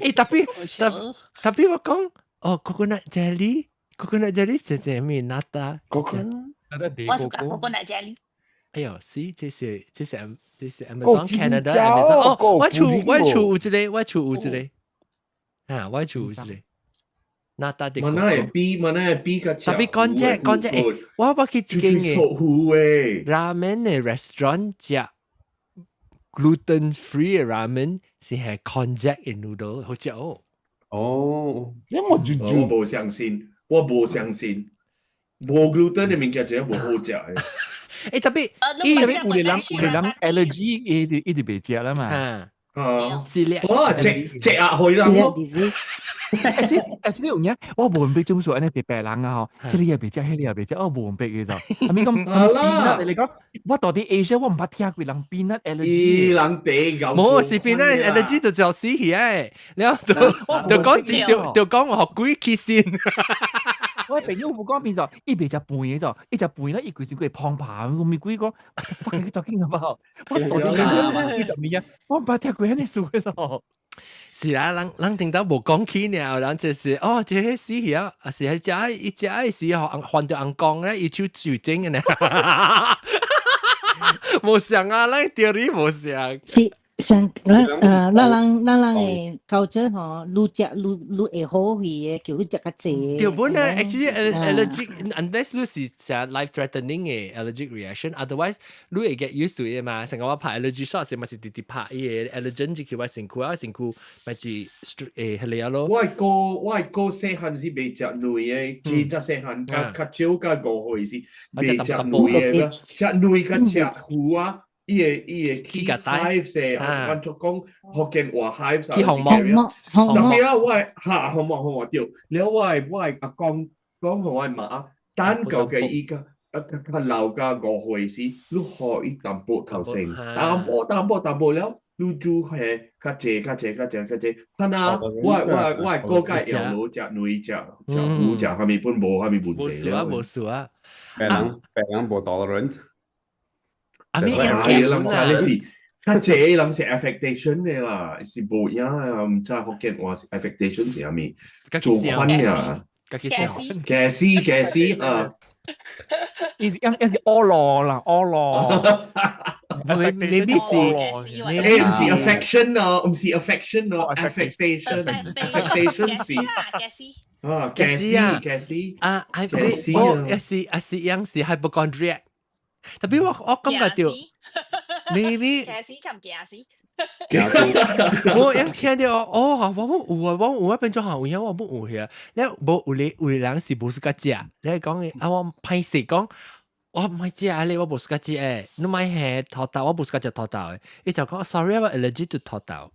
欸，特別我講，哦，coconut jelly。Coconut jelly 是啥物？Nata。 Coconut。我是講 coconut jelly。哎喲，是這是 Amazon Canada Amazon 哦，我厝有一個，我厝有一個，啊，我厝有一個。那大的。嘛那會比嘛那會比較特別講這講這，我去一間嘅 ramen 嘅 restaurant 食 gluten free 嘅 ramen 是係 konjac 嘅 noodle，好食哦。哦，因為我就我無相信，我無相信，無 gluten 嘅物件真係無好食嘅。欸，特別，特別有的人 allergy 伊就袂食啦嘛。啊，是咧。哦，食食壓去啦。誒，呢樣嘢我無明白種數按呢一白人啊吼，這個也袂食，彼個也袂食，我無明白嘅就。係咪講？啦，你講，我到底 Asia 我毋捌聽過人 peanut allergy。伊人地搞。無是 peanut allergy 就就死去誒，然後就就講就就講我學鬼起先。我朋友有講變做，伊袂食飯嘅就，伊食飯咧，伊規身軀會胖胖，我咪鬼講，fuck you talking about？我到底幾十年啊，我毋捌聽過按呢事嘅就。是啊，人聽到無講起呢，人就是哦，這個死去啊，是係食伊食的時候，換到紅光咧，伊手酒精嘅呢。無相啊，咱調理無相。是上咱咱人的culture 吼，愈食愈愈會好去的，叫你食較濟。對本來 actually allergic unless 你是食 life threatening 的 allergic reaction，otherwise 你會 get used to it 嘛。成個我拍 allergy shot 時，嘛是直直拍伊個 allergen 入去我身軀啊，身軀咪是彼個咯。我的哥細漢是袂食卵的，真正細漢較較少較5歲時袂食卵的，食卵較食魚啊。伊會起 hives 按照講福建話 hives 起紅毛，特別啊，我哈紅毛紅毛對，了我的阿公講予我的媽，等到嘅伊個啊較老甲5歲時，你予伊淡薄頭先，淡薄淡薄淡薄了，你就係較濟較濟較濟較濟。看啊，我的哥較會落食卵食食魚食，啥物本無啥物問題了。無事啊，無事啊。白人無 tolerant。啊，咩樣？人知你是較濟人是 affectation 的啦，是無影啊，毋知福建話是 affectation 是啥物，做款呀，驚死驚死啊！伊是伊是惡羅啦，惡羅。 maybe 是，欸，毋是 affection 哦，毋是 affection 哦，affectation，affectation 是啊，驚死驚死啊，係哦，也是也是樣是 hypochondriac。特別我感覺到，maybe 驚死就唔驚死。我一聽到哦，我冇有啊，我有啊，變做行有影我冇有去啊。你無有咧有人是無 suka 食，你講啊，我歹勢講，我毋愛食咧，我無 suka 食誒，你莫下土豆，我無 suka 食土豆的。伊就講 sorry，我 allergic to 土豆。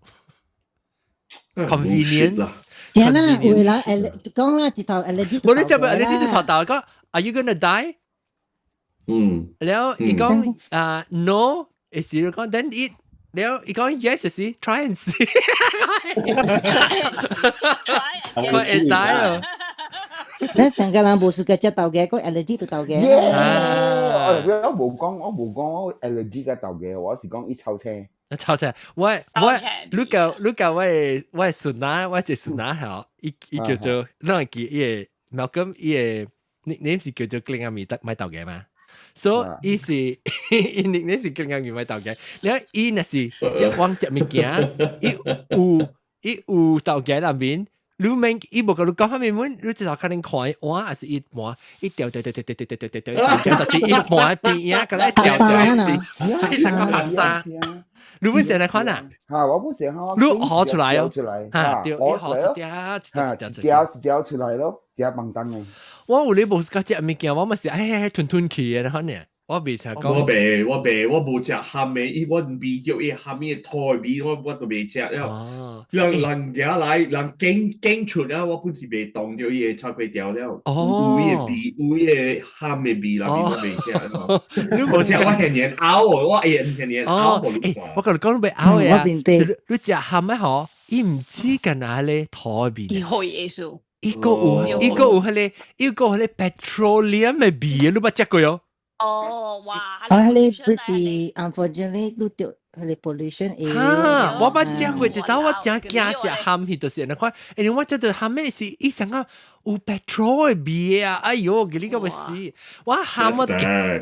convenience。真啦，有人講啦，一頭 allergy。無你食 allergic to 土豆，講 Are you gonna die？嗯。了伊講啊 no，是講 then eat。了伊講 yes 是 try and see。佢會知哦。咱上個人無 suka 食豆芽，講 allergy to 豆芽。我無講我 allergy 個豆芽，我是講伊臭青。臭青，我你教我的孫仔，我一個孫仔吼，伊叫做，咱會記伊個 Malcolm 伊個 nickname 是叫做格林阿米得買豆芽嘛。所以伊是伊 nickname 是格林阿米買豆芽，了伊若是食往食物件，伊有豆芽內面。你免伊無共你講啥物物，你至少可能看伊碗，還是伊盤，伊掉掉掉掉掉掉掉掉掉掉，到伊盤邊仔，佮來掉掉，伊三個拍沙。你本成來看啊？嚇，我本成你學出來哦，出來，嚇，對，伊學一條一條一條一條出來咯，食便當的。我有你無 suka 食物件，我嘛是哎吞吞去的，可能。我未成講。我袂，我袂，我無食鹹的，伊我味著伊鹹的土的味，我都袂食了。人行來，人經經出了，我本是袂當著伊的炒粿條了。有伊的味，有伊的鹹的味啦，我袂食。你無食，我天天嘔哦，我會天天嘔。我共你講你袂嘔的啊！你食鹹的吼，伊毋止干焦咧土的味。伊會意思。伊閣有彼個 petroleum 的味，你捌食過喲？哦，哇！啊，彼個不是，unfortunately，你著彼個 pollution 會。哈！我捌食過一道，我真驚食鹹彼就是按呢款，因為我食著鹹的是伊上個有 petrol 的味啊！哎喲，給你個欲死！我鹹我特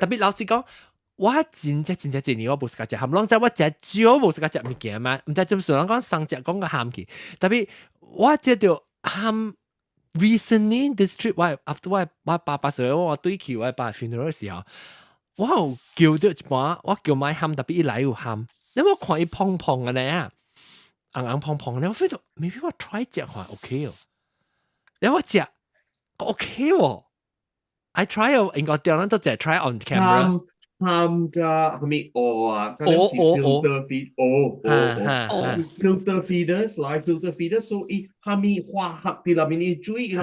別老實講，我真正真正一年我無 suka 食蚶，攏知我食少無 suka 食物件嘛，毋知做數人講生食講個蚶去，特別我食著蚶 recently this trip 我 after 我爸爸歲我對去我爸 funeral 時候，我有叫到一半，我叫買蚶，特別伊來有蚶，你我看伊胖胖嘅呢，紅紅胖胖咧，我 feel 到 maybe 我 try 食看 OK 哦，然後我食 OK 喎，I try 哦，應該掉咱都只 try on camera。蚶加係咪蚵啊？蚵蚵蚵 filter feed 蚵蚵蚵 filter feeders 來 filter feeders，所以係咪化學啲內面啲水，伊我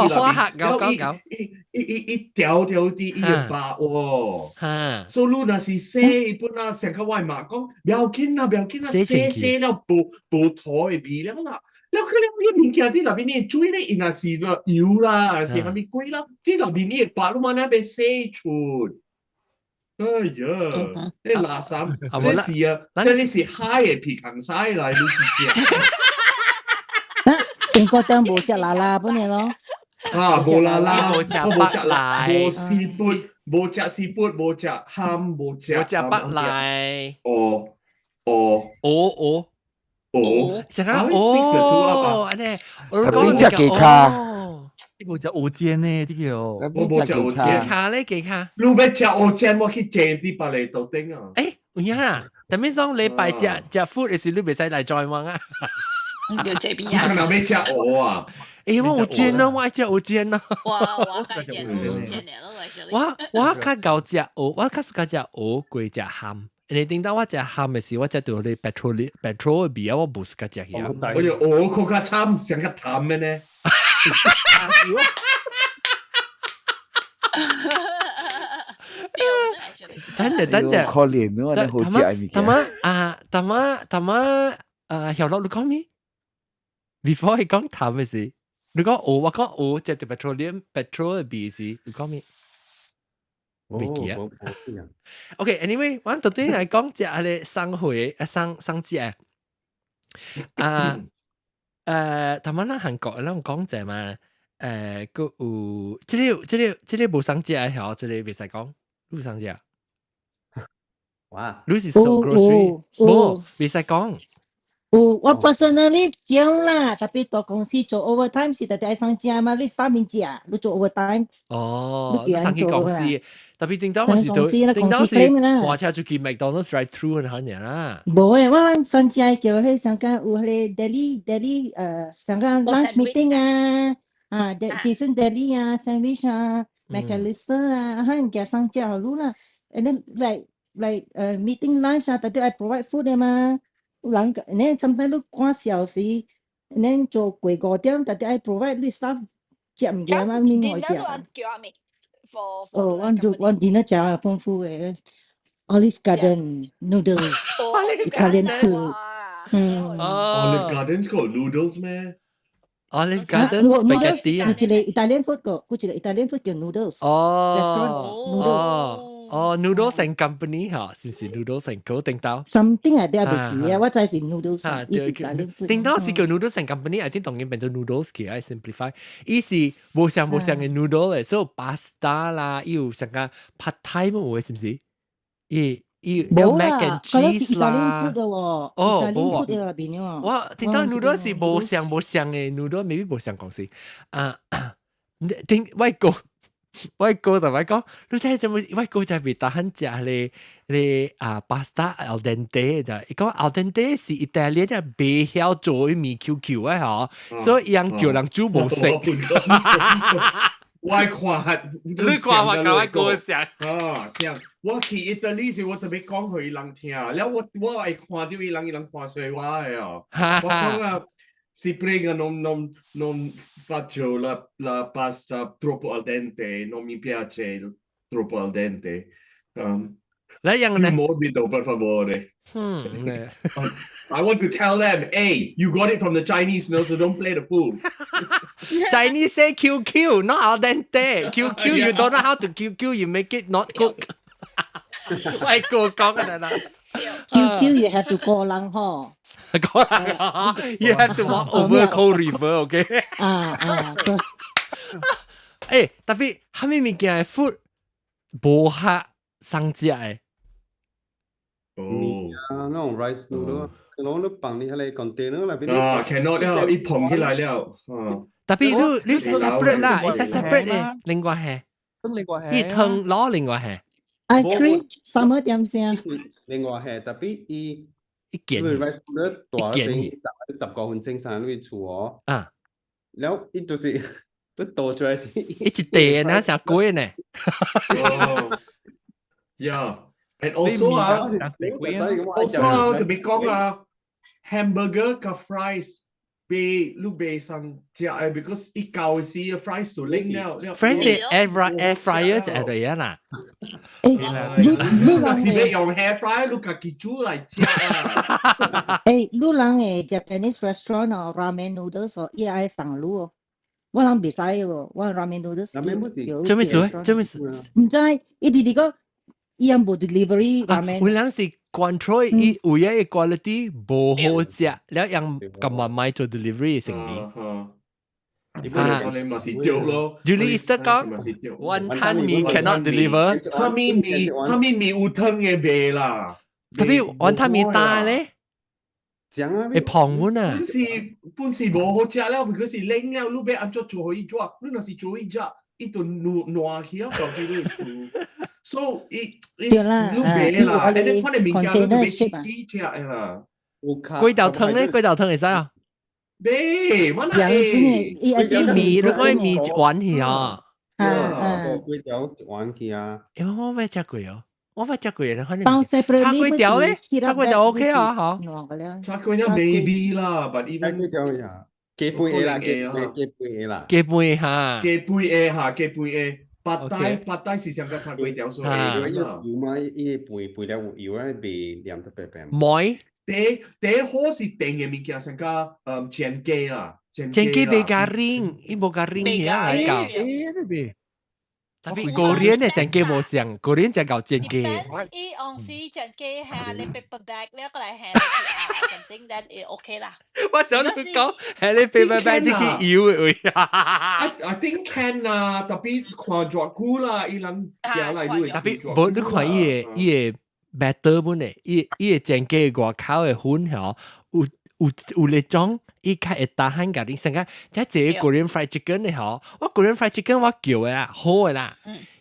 化學搞搞搞，伊伊伊伊掉掉啲伊會白喎。所以你若是洗，本來上個我媽講，不要緊啦，不要緊啦，洗洗了無無土的味了啦。了可能伊物件佇內面啲水咧，伊若是油啦，是啥物鬼啦，佇內面伊會白，你嘛若欲洗出。哎呀，你垃圾，這是啊，這你是海的皮扛晒來，你是食。英國燈無食啦啦，本嚟咯。啊，無啦啦，無食白來，無 seafood，無食 seafood，無食蚶，無食。無食白來。哦哦哦哦哦，成個哦，按呢，特別食雞跤。呢個就蚵煎呢，這個我無食蚵煎雞跤咧，雞跤。你欲食蚵煎，我去坐佇別个桌頂啊。欸，有影啊？但係上禮拜食食 food 的時，你袂使來 join 我啊。就這邊啊。可能欲食蚵啊？欸，我有煎啊，我愛食蚵煎啊。我較煎蚵煎的，我我較𠢕食蚵，我較 suka 食蚵過食蚶。因為頂到我食蚶的時，我食著咧 petrol petrol 的味啊，我無 suka 食去啊。我就蚵較較慘，上較淡的呢。等陣等陣，可憐啊！你好食嘅物件。他媽啊，他媽他媽啊，曉樂你講咩？Before 佢講淡嘅時，你講蚵，我講蚵食著 petroleum petrol 的味時，你講咩？未記啊。OK，anyway，我到底來講食下個送貨啊，送送食啊，頭先咱韓國咱講者嘛，閣有這個這個這個無送食的曉，這個袂使講，你有送食？哇！你是做 grocery？無，袂使講。有，我 personally 少啦，特別大公司做 overtime 是特別愛送食嘛，你三面食，你做 overtime。哦，你送去公司，特別頂當我是做，頂當是換車出去 McDonald's drive through 嗰陣啦。無誒，我送食叫彼上間有彼個 daily daily 上間 lunch meeting 啊，啊，Jason Deli 啊，sandwich 啊，McAllister 啊，彼物件送食予你啦。And then like meeting lunch 啊，特別愛 provide food 的嘛。有人，你 sometimes 你趕小時，你做過5點，特別愛 provide 你 staff 食物件嘛，你會食。哦，我做我 dinner 食豐富的 Olive Garden noodles，Italian food。嗯。 Olive Garden 個 noodles 咩？Olive Garden spaghetti 有一個 Italian food 個，有一個 Italian food 叫 noodles。哦。 Restaurant noodles。哦，Noodles and Company 嚇，是唔是 Noodles and Co 頂到？Something 係比較別記啊，我知是 noodles，伊是 Italian food。頂到是叫 Noodles and Company，I think 當然變做 noodles 去，愛 simplify。伊是無相無相嘅 noodle 咧，所以 pasta 啦，伊有上個 pad thai 乜有嘅，是唔是？伊伊有 mac and cheese 啦。哦，無啊。我頂到 noodles 是無相無相嘅 noodle，maybe 無相公司。啊，頂外國。我哥同我講，你睇做乜？我哥就袂得閒食咧咧啊，pasta al dente 就，伊講 al dente 是意大利人袂曉做的麵 Q Q 的吼，所以伊人叫人煮無食。我看，你看我甲我哥食。啊，像我去意大利時，我特別講予伊人聽，了我我會看著伊人，伊人看衰我的哦。我講啊。Si prega non faccio la pasta troppo al dente, non mi piace troppo al dente. 來樣呢 Più morbido, per favore. I want to tell them, hey, you got it from the Chinese, no, so don't play the fool. Chinese say QQ, not al dente. QQ, you don't know how to QQ, you make it not cook. 喂，個講嘅啦。 QQ you have to 過人嗬。過人，you have to walk over cold river, okay？啊啊，誒，特別蝦米物件 food 無合，送食的。哦，啊，那種 rice noodle，攞你放你喺個 container 內邊。啊，cannot 了，伊捧起來了，啊。 Tapi 你你 separate 啦，伊 separate 的，另外係。另外係。伊湯攞另外係。 Ice cream 什麼點聲？另外係，特別伊一件 rice noodle 大一件十個分鐘三你厝哦。啊。了伊就是都倒出來是。一地那成貴呢。哦，Yeah，and also 啊，also 啊，特別講啊，hamburger 佮 fries 被你袂送食的，because 伊舊時嘅 fries 就冷了了。 Fries 是 air fryer 就係對啦。誒，你你若是欲用 air fryer，你家己煮來食啊。誒，你人的 Japanese restaurant 哦，ramen noodles 哦，伊愛送你哦。我人袂使喎，我 ramen noodles。做咩事？做咩事？毋知，伊直直講，伊也無 delivery ramen。有人是 control 伊有一個 quality 無好食，了用咁慢慢做 delivery 生意。啊，你嘛是對咯。 Julie Easter 講，雲吞麵 cannot deliver。蝦米麵，蝦米麵有湯的賣啦。 Tapi 雲吞麵大咧？講啊，會胖滿啊！本是無好食了，佢是冷了，你欲按怎做予伊熱？你若是做伊熱，伊就軟爛去啊，到底你厝。所以伊對啦，你賣啦，你款的物件你就欲自己食的啦。粿條湯咧，粿條湯會使啊？袂，我哪會？伊麵，你講麵一碗去啊？啊啊！粿條一碗去啊！因為我欲食過哦。我欲食過咧，反正包炒粿條咧，炒粿條 OK 啊，嗬。炒粿條 maybe 啦，but even 粿條呀，雞飯啦，雞飯啦，雞飯哈，雞飯哈，雞飯 pad thai pad thai 是上個炒粿條所以有油嘛？伊飯飯了有油啊，袂黏得白白。糜。第第好是定的物件，上個煎雞啦，煎雞袂加冷，伊無加冷遐來搞。Tapi Korean 的煎雞無像，Korean 就搞煎雞。伊往時煎雞係你 paper bag 了過來係 something that 會 OK 啦。我想你講係你 paper bag 這個油的位。 I think can 啦，特別看熱久啦，伊人行來你。 Tapi 無你看伊的 batter 本的，伊的煎雞外口的粉吼，有有那種伊較會 tahan 共你，成個這這個 Korean fried chicken 的吼，我 Korean fried chicken 我叫的啦，好的啦，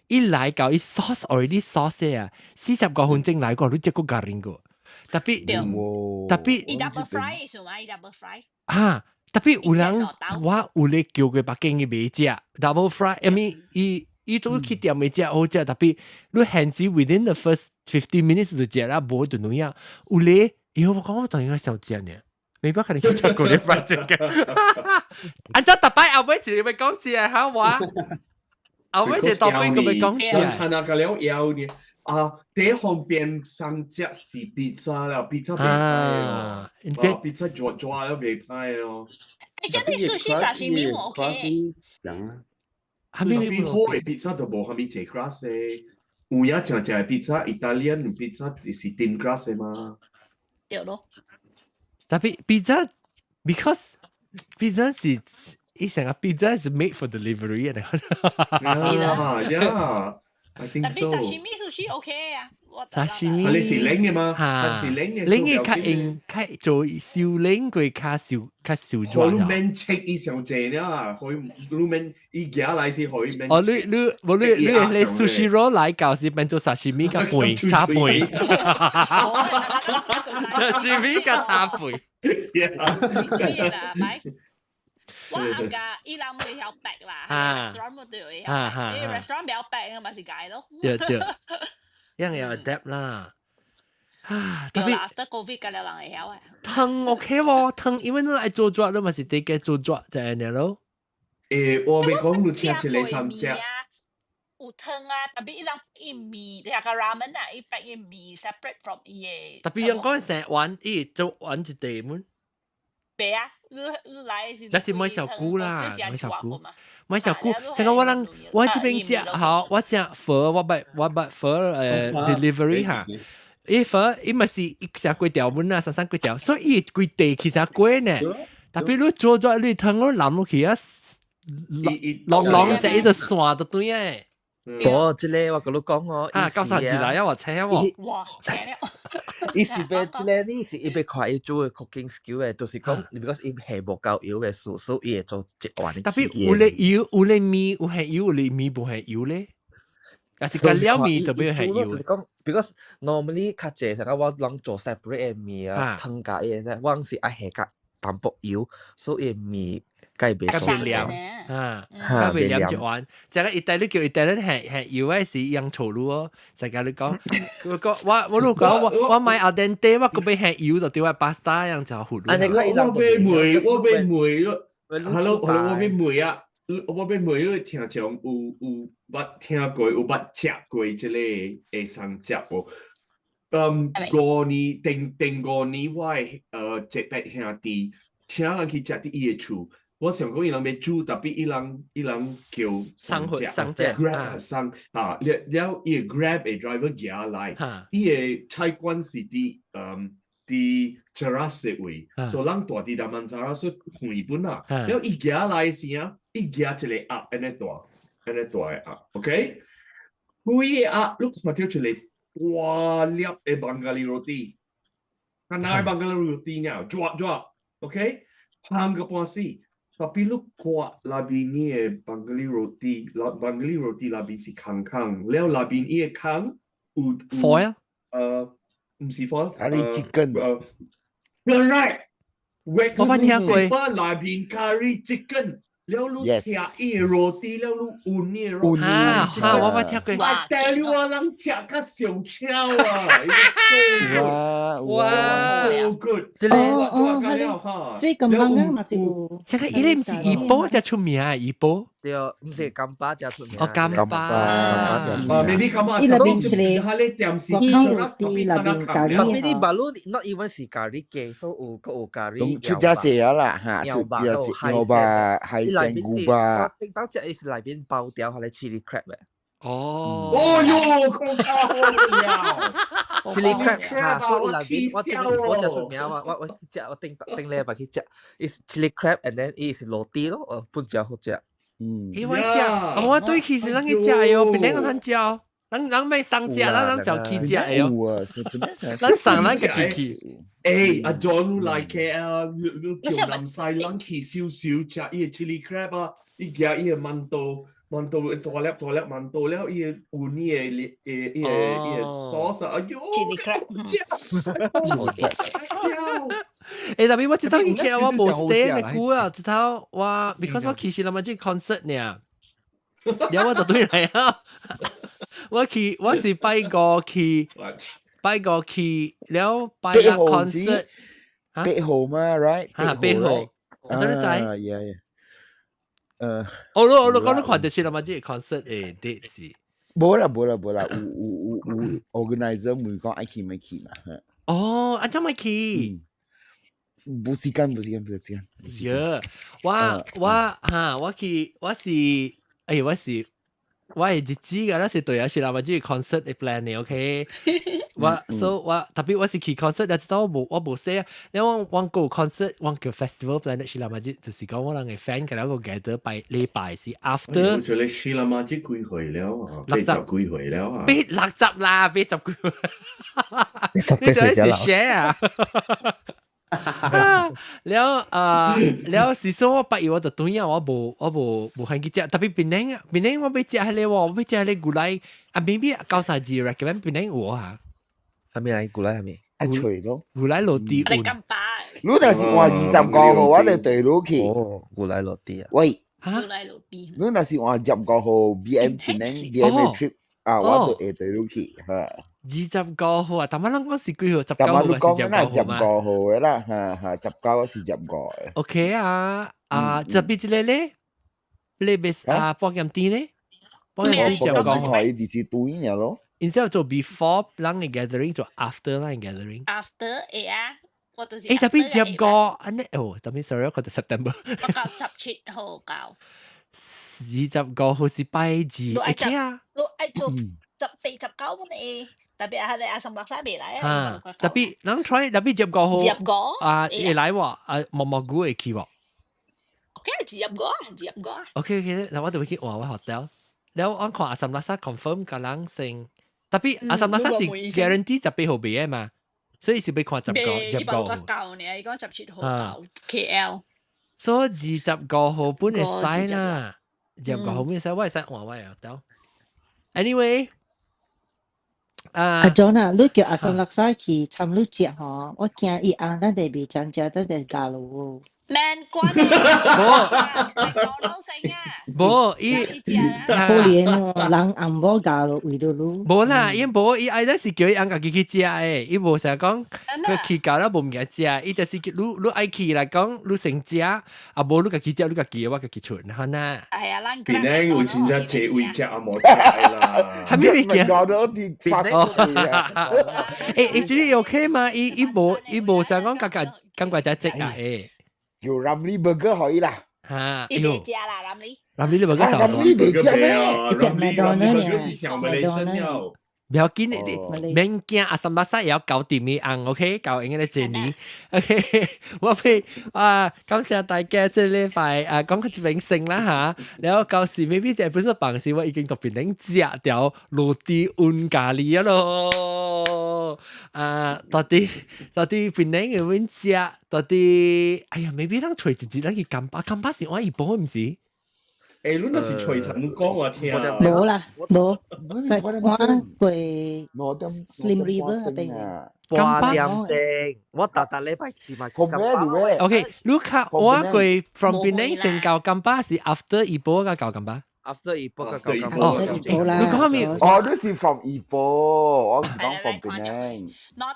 伊來到伊 sauce already sauce 啊，45分鐘來過，你這個加啉過，特別特別伊 double fry 是嘛？伊 double fry 啊，特別有人我有咧叫過北京伊袂食 double fry，I mean 伊都去店袂食好食，特別你限時 within the first 15 minutes 就食啦，無就怎樣？有咧，伊我講我當應該想食呢。未必可能去食過你 fried chicken。按照特擺後尾一個欲講這哈我，後尾一個 topic 個欲講這。看那個了要呢啊，第方便上食是 pizza 了，pizza 袂歹哦，pizza 熱熱了袂歹哦。欸，這你 sushi sashimi 我 OK。講啊，係咪好的 pizza 都無啥物濟 crust 的，有影正正的 pizza，Italian pizza 是 thin crust 的嘛？對咯。 Tapi pizza because pizza 是伊成個 pizza is made for delivery 啊。 Yeah, I think 特 so. 別 sashimi sushi OK 啊。 Sashimi 你是冷的嗎？是冷的。冷的較硬，較做燒冷過較燒較燒可你免切伊上濟了，可以你免伊寄來是可以免。哦，你無你 sushi roll 來到是變做 sashimi 佮飯炒飯。Sashimi 佮炒飯。啦，咪。我阿家伊人會曉白啦，restaurant 冇對會曉白，你 restaurant 比較白，咪是解咯。對對，一樣要 adapt 啦。啊，特別 after COVID 嘅了人會曉啊。湯 OK 喎，湯因為你愛做粥，你嘛是得給做粥就按呢咯。誒，我未講你食一個三隻。有湯啊，特別伊人伊麵，你個 ramen 啊，伊白伊麵 separate from 伊個。特別人講成碗，伊做碗一地滿。白啊，你來是。那是買小菇啦，買小菇，買小菇。成個我人我這邊食好，我食粉，我買粉delivery 哈。伊粉伊嘛是一成幾條滿啊，三三幾條，所以伊規地其實貴呢。特別你做咗你湯我淋落去啊，啷啷就一直散就對誒。無，這个我共你講哦，啊，九三字來啊，我請喎。哇，請了。伊是欲這个你是伊欲看伊煮的 cooking skill 的，就是講，because 伊下無夠油的數，所以伊會做一碗。 Tapi 有咧油，有咧麵，有下油，有咧麵無下油咧。還是加了麵特別係油。就是講，because normally 較濟成個我攏做 separate 的麵啊，湯加伊的，我是愛下較淡薄油，所以麵較袂較袂黏啊，較袂黏一碗。這個意大利叫意大利下下油的是洋錯路哦。就共你講，我我我如果我我買 al dente，我閣欲下油就對我 pasta 樣就糊。我欲問，我欲問咯，hello hello，我欲問啊，我欲問你聽眾有捌聽過，有捌食過這个會送食無？五年頂頂5年，我的這伯兄弟請人去食佇伊的厝，我想講伊人欲煮，tapi 伊人叫送食送食，Grab 送啊，了了伊的 Grab 的 driver 行來，伊的菜館是佇 Cheras 的位，所以人蹛佇 Damansara 說遠本啊，了伊行來時啊，伊行一個鴨按呢大，按呢大的鴨，OK，規个鴨你看著一個大粒的 Bengali roti，啊，若 Bengali roti 爾，抓抓，OK，烘個半死，tapi 你割內面伊的 Bengali roti，內 Bengali roti 內面是空空，了內面伊的空有 foil，毋是 foil， Curry chicken，correct，我捌聽過，內面 curry chicken。了你食伊的 roti，了你勻伊的 roti，啊哈，我捌聽過。 I tell you 啊，人食較上巧啊！哇哇，so good！哦哦，所以金邦嘛是有。這個伊個毋是怡保才出名啊，怡保。對，毋是金巴才出名。哦，金巴。啊，maybe 金巴。伊內面一个外口有啲內面咖喱。 Tapi 你馬路 not even 是咖喱雞，所以有閣有咖喱。出只隻啦嚇，出只隻牛肉、海鮮、牛肉。頂當隻伊是內面包掉，係 chili crab 的。哦。哦喲，空到了。 chili crab 嚇，所以內面我頂我食出名啊！我食我頂頂禮拜去食，is chili crab and then 伊是 roti 咯，哦，本誠好食。嗯。伊我食，我對其實咱去食喲，檳城通食，咱咱欲送食，咱咱就去食喲。有啊，是咱送咱家己去。欸，阿 John 你來 KL，你叫南西人去少少食伊个 chili crab 啊，伊夾伊个饅頭，饅頭大粒大粒饅頭了，伊个有伊个伊个 sauce 啊，哎喲，chili crab，好食。欸，tapi 我這趟去 KL 我無 stay 的久啊，這趟我 because 我其實那麼這 concert 呢，然後我就對來啊，我去我是拜五去，拜五去了拜六 concert， 8號嘛，right？啊，8號，我等你知。啊，yeah。我我我講你看到是啦嘛，這個 concert 的 date 是。無啦無啦無啦，有 organizer 問講愛去欲去嘛？哦，按怎欲去？無時間，無時間，無時間。呀，我我哈，我去，我是，哎，我是。我係日子㗎，那是對啊，是啦，嘛這個 concert 的 plan 的，OK。我 so 我 tapi 我是去 concert，但係我無寫啊。因為我個 concert，我叫 festival plan 是啦嘛，就是講我人嘅 fan 嘅兩個 gather 拜禮拜是 after。我覺得是啦嘛，這幾歲了啊？80幾歲了啊？別60啦，80幾。你想是 share 啊？了啊，了是說我八月我就對啊，我無肯去食，tapi 檳城檳城我欲食彼个喎，我欲食彼個牛奶啊，maybe 九三字 recommend 檳城有嚇。係咪嚟？牛奶係咪？啊，脆咯。牛奶落地。你咁白。你若是換25號，我就對你去。哦，牛奶落地啊。喂。牛奶落地。你若是換25號 BM 檳城 BM trip 啊，我就會對你去嚇。 25號啊，但係咱講是幾號？19號還是十五號的啦，哈哈，19是十五的。 OK 啊，啊，這邊這個咧，你別啊，保險店咧，保險店十五號，伊就是對爾咯。然之後做 before 咱的 gathering，做 after 咱的 gathering。 After 會啊，我就是。欸，tapi 十五按呢，哦，tapi sorry，我覺得 September。我到17號到。 25號是拜二，OK 啊。你愛做十四十九本會。特別係你阿十六三未來啊！Tapi 咱 try tapi 25號25 啊，會來喎，啊，毛毛菇會去喎。 OK，25啊，25啊。 OK OK，那我就會去換我 hotel。了我看阿三拉沙 confirm 個人先，特別阿三拉沙是 guarantee 18號賣的嘛，所以是欲看十個十伊無五。夠呢，伊講17號到 KL。所以25號本會使啦，二十五號會使，我會使換我又得。Anyway，啊，阿 John 啊，你叫阿三六沙去參你食吼，我驚伊翁咱哋未真食，咱哋加咯。免關你，無伊可憐哦，人翁某加咯，為咗你。無啦，伊無伊愛得是叫伊翁家己去食的，伊無成日講佢去到了無物件食，伊就是叫你你愛去來講，你先食，啊無你家己食，你家己我家己出，好呐。係啊，咱檳城有真正濟位食啊，無食啦。係咩物件？我都佇發欸，這個 OK 嗎？伊伊無伊無想講家家感覺只食啊，欸。有 Ramly Burger 可以啦。嚇，伊袂食啦，Ramly。 Ramly 你 burger 少 Ramly 袂食咩？食麥當勞呢？麥當勞。不要緊，你免驚阿三巴沙也要搞掂你翁，OK？搞應該這年，OK？我俾啊，感謝大家這禮拜啊講個明星啦嚇，然後到時 maybe 這本身辦事我已經特別能食掉羅蒂溫咖喱啊咯，啊，到底到底檳城有冇食？到底哎呀，maybe 咱揣一日咱去金巴，金巴是我怡保毋是？欸，你若是揣陳講我聽。無啦，無，在我過 Slim River 嗰邊。 8點鐘，我逐逐禮拜去嘛。 OK，你較我過 from 檳城先到金巴是 after 怡保甲到金巴。 After 怡保甲到金巴。哦，你講咩？哦，你是 from 怡保，我唔是講 from 檳城。 2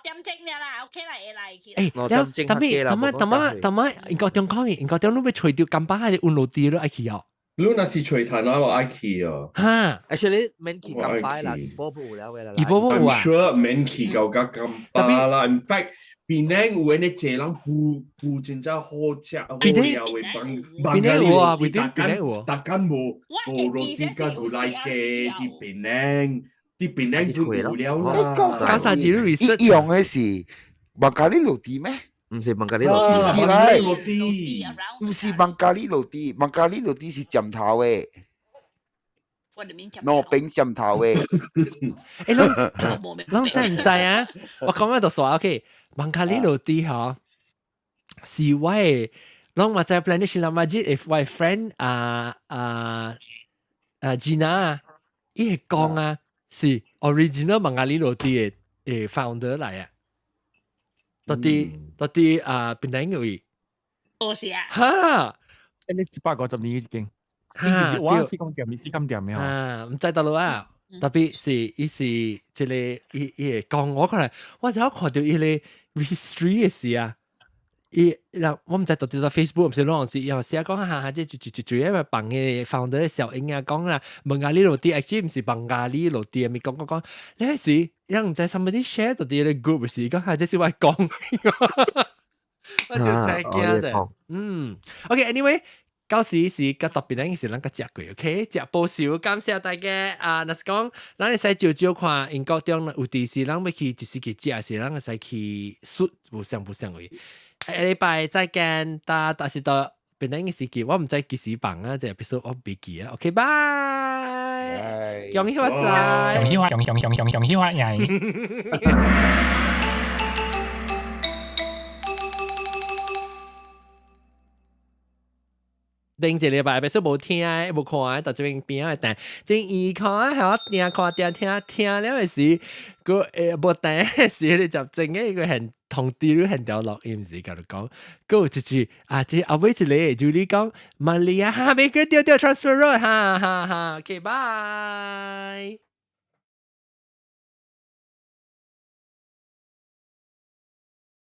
點鐘啦，OK 啦，會來去。欸，了，特別，特麼，特麼，特麼，英國中講咩？英國中你欲揣著金巴還是溫羅蒂你愛去哦？你若是揣談啊，我愛去哦。哈，actually 免去金巴啦，怡保有了嘅啦。怡保有啊。 I'm sure 免去到甲金巴啦。In fact，檳城有的濟人有有真正好食好料的幫檳城有啊，檳城檳城有。逐間無無羅蒂甲牛奶雞佇檳城，佇檳城就有了啦。九三字 research 用的是孟加里羅蒂咩？毋是孟加里羅蒂，唔是啦，毋是孟加里羅蒂，孟加里羅蒂是針頭的。糯餅針頭的。欸，攏攏知毋知啊？我講緊就煞 OK，孟加里羅蒂吼是我的，攏嘛知 Planet Shila Majid，我的 friend 啊啊啊 Gina，伊會講啊，是 original 孟加里羅蒂的的 founder 來啊。到底到底啊，檳城位？哦是啊。哈！欸，你150年已經。哈，我是講店，是咁店咩？啊，毋知道咯啊！特別是伊是一個伊伊會講我過來，我就看到伊個 history 的時啊，伊人我毋知到底在 Facebook 毋是攏是，伊寫講哈哈，這就就就就因為幫個 founder 的小英啊講啦，孟加里羅蒂 actually 毋是孟加里羅蒂，咪講講講，你迄時人毋知 somebody share 到佇個 group 時，講哈，這是我講，我就真驚的，嗯，OK，anyway。到時是較特別咧，是咱較食過，OK？食保守，感謝大家啊！若是講，咱會使少少看英國中有啲是咱欲去一時去食，是咱會使去術無相無相位。下禮拜再見，但但是到檳城嘅時期，我毋知幾時放啊，這必須我未記啊。OK，拜。恭喜發財！恭喜發，恭喜恭喜恭喜恭喜發財！頂一禮拜，別說無聽無看，到這邊邊仔等，真伊看嚇聽看聽聽聽了的時，閣會無等的時，你就真個一個很通知你很條錄音時，共你講，閣有一句啊，這後尾一個就你講，瑪利亞哈，每個掉掉 transfer 哈哈哈，OK，拜。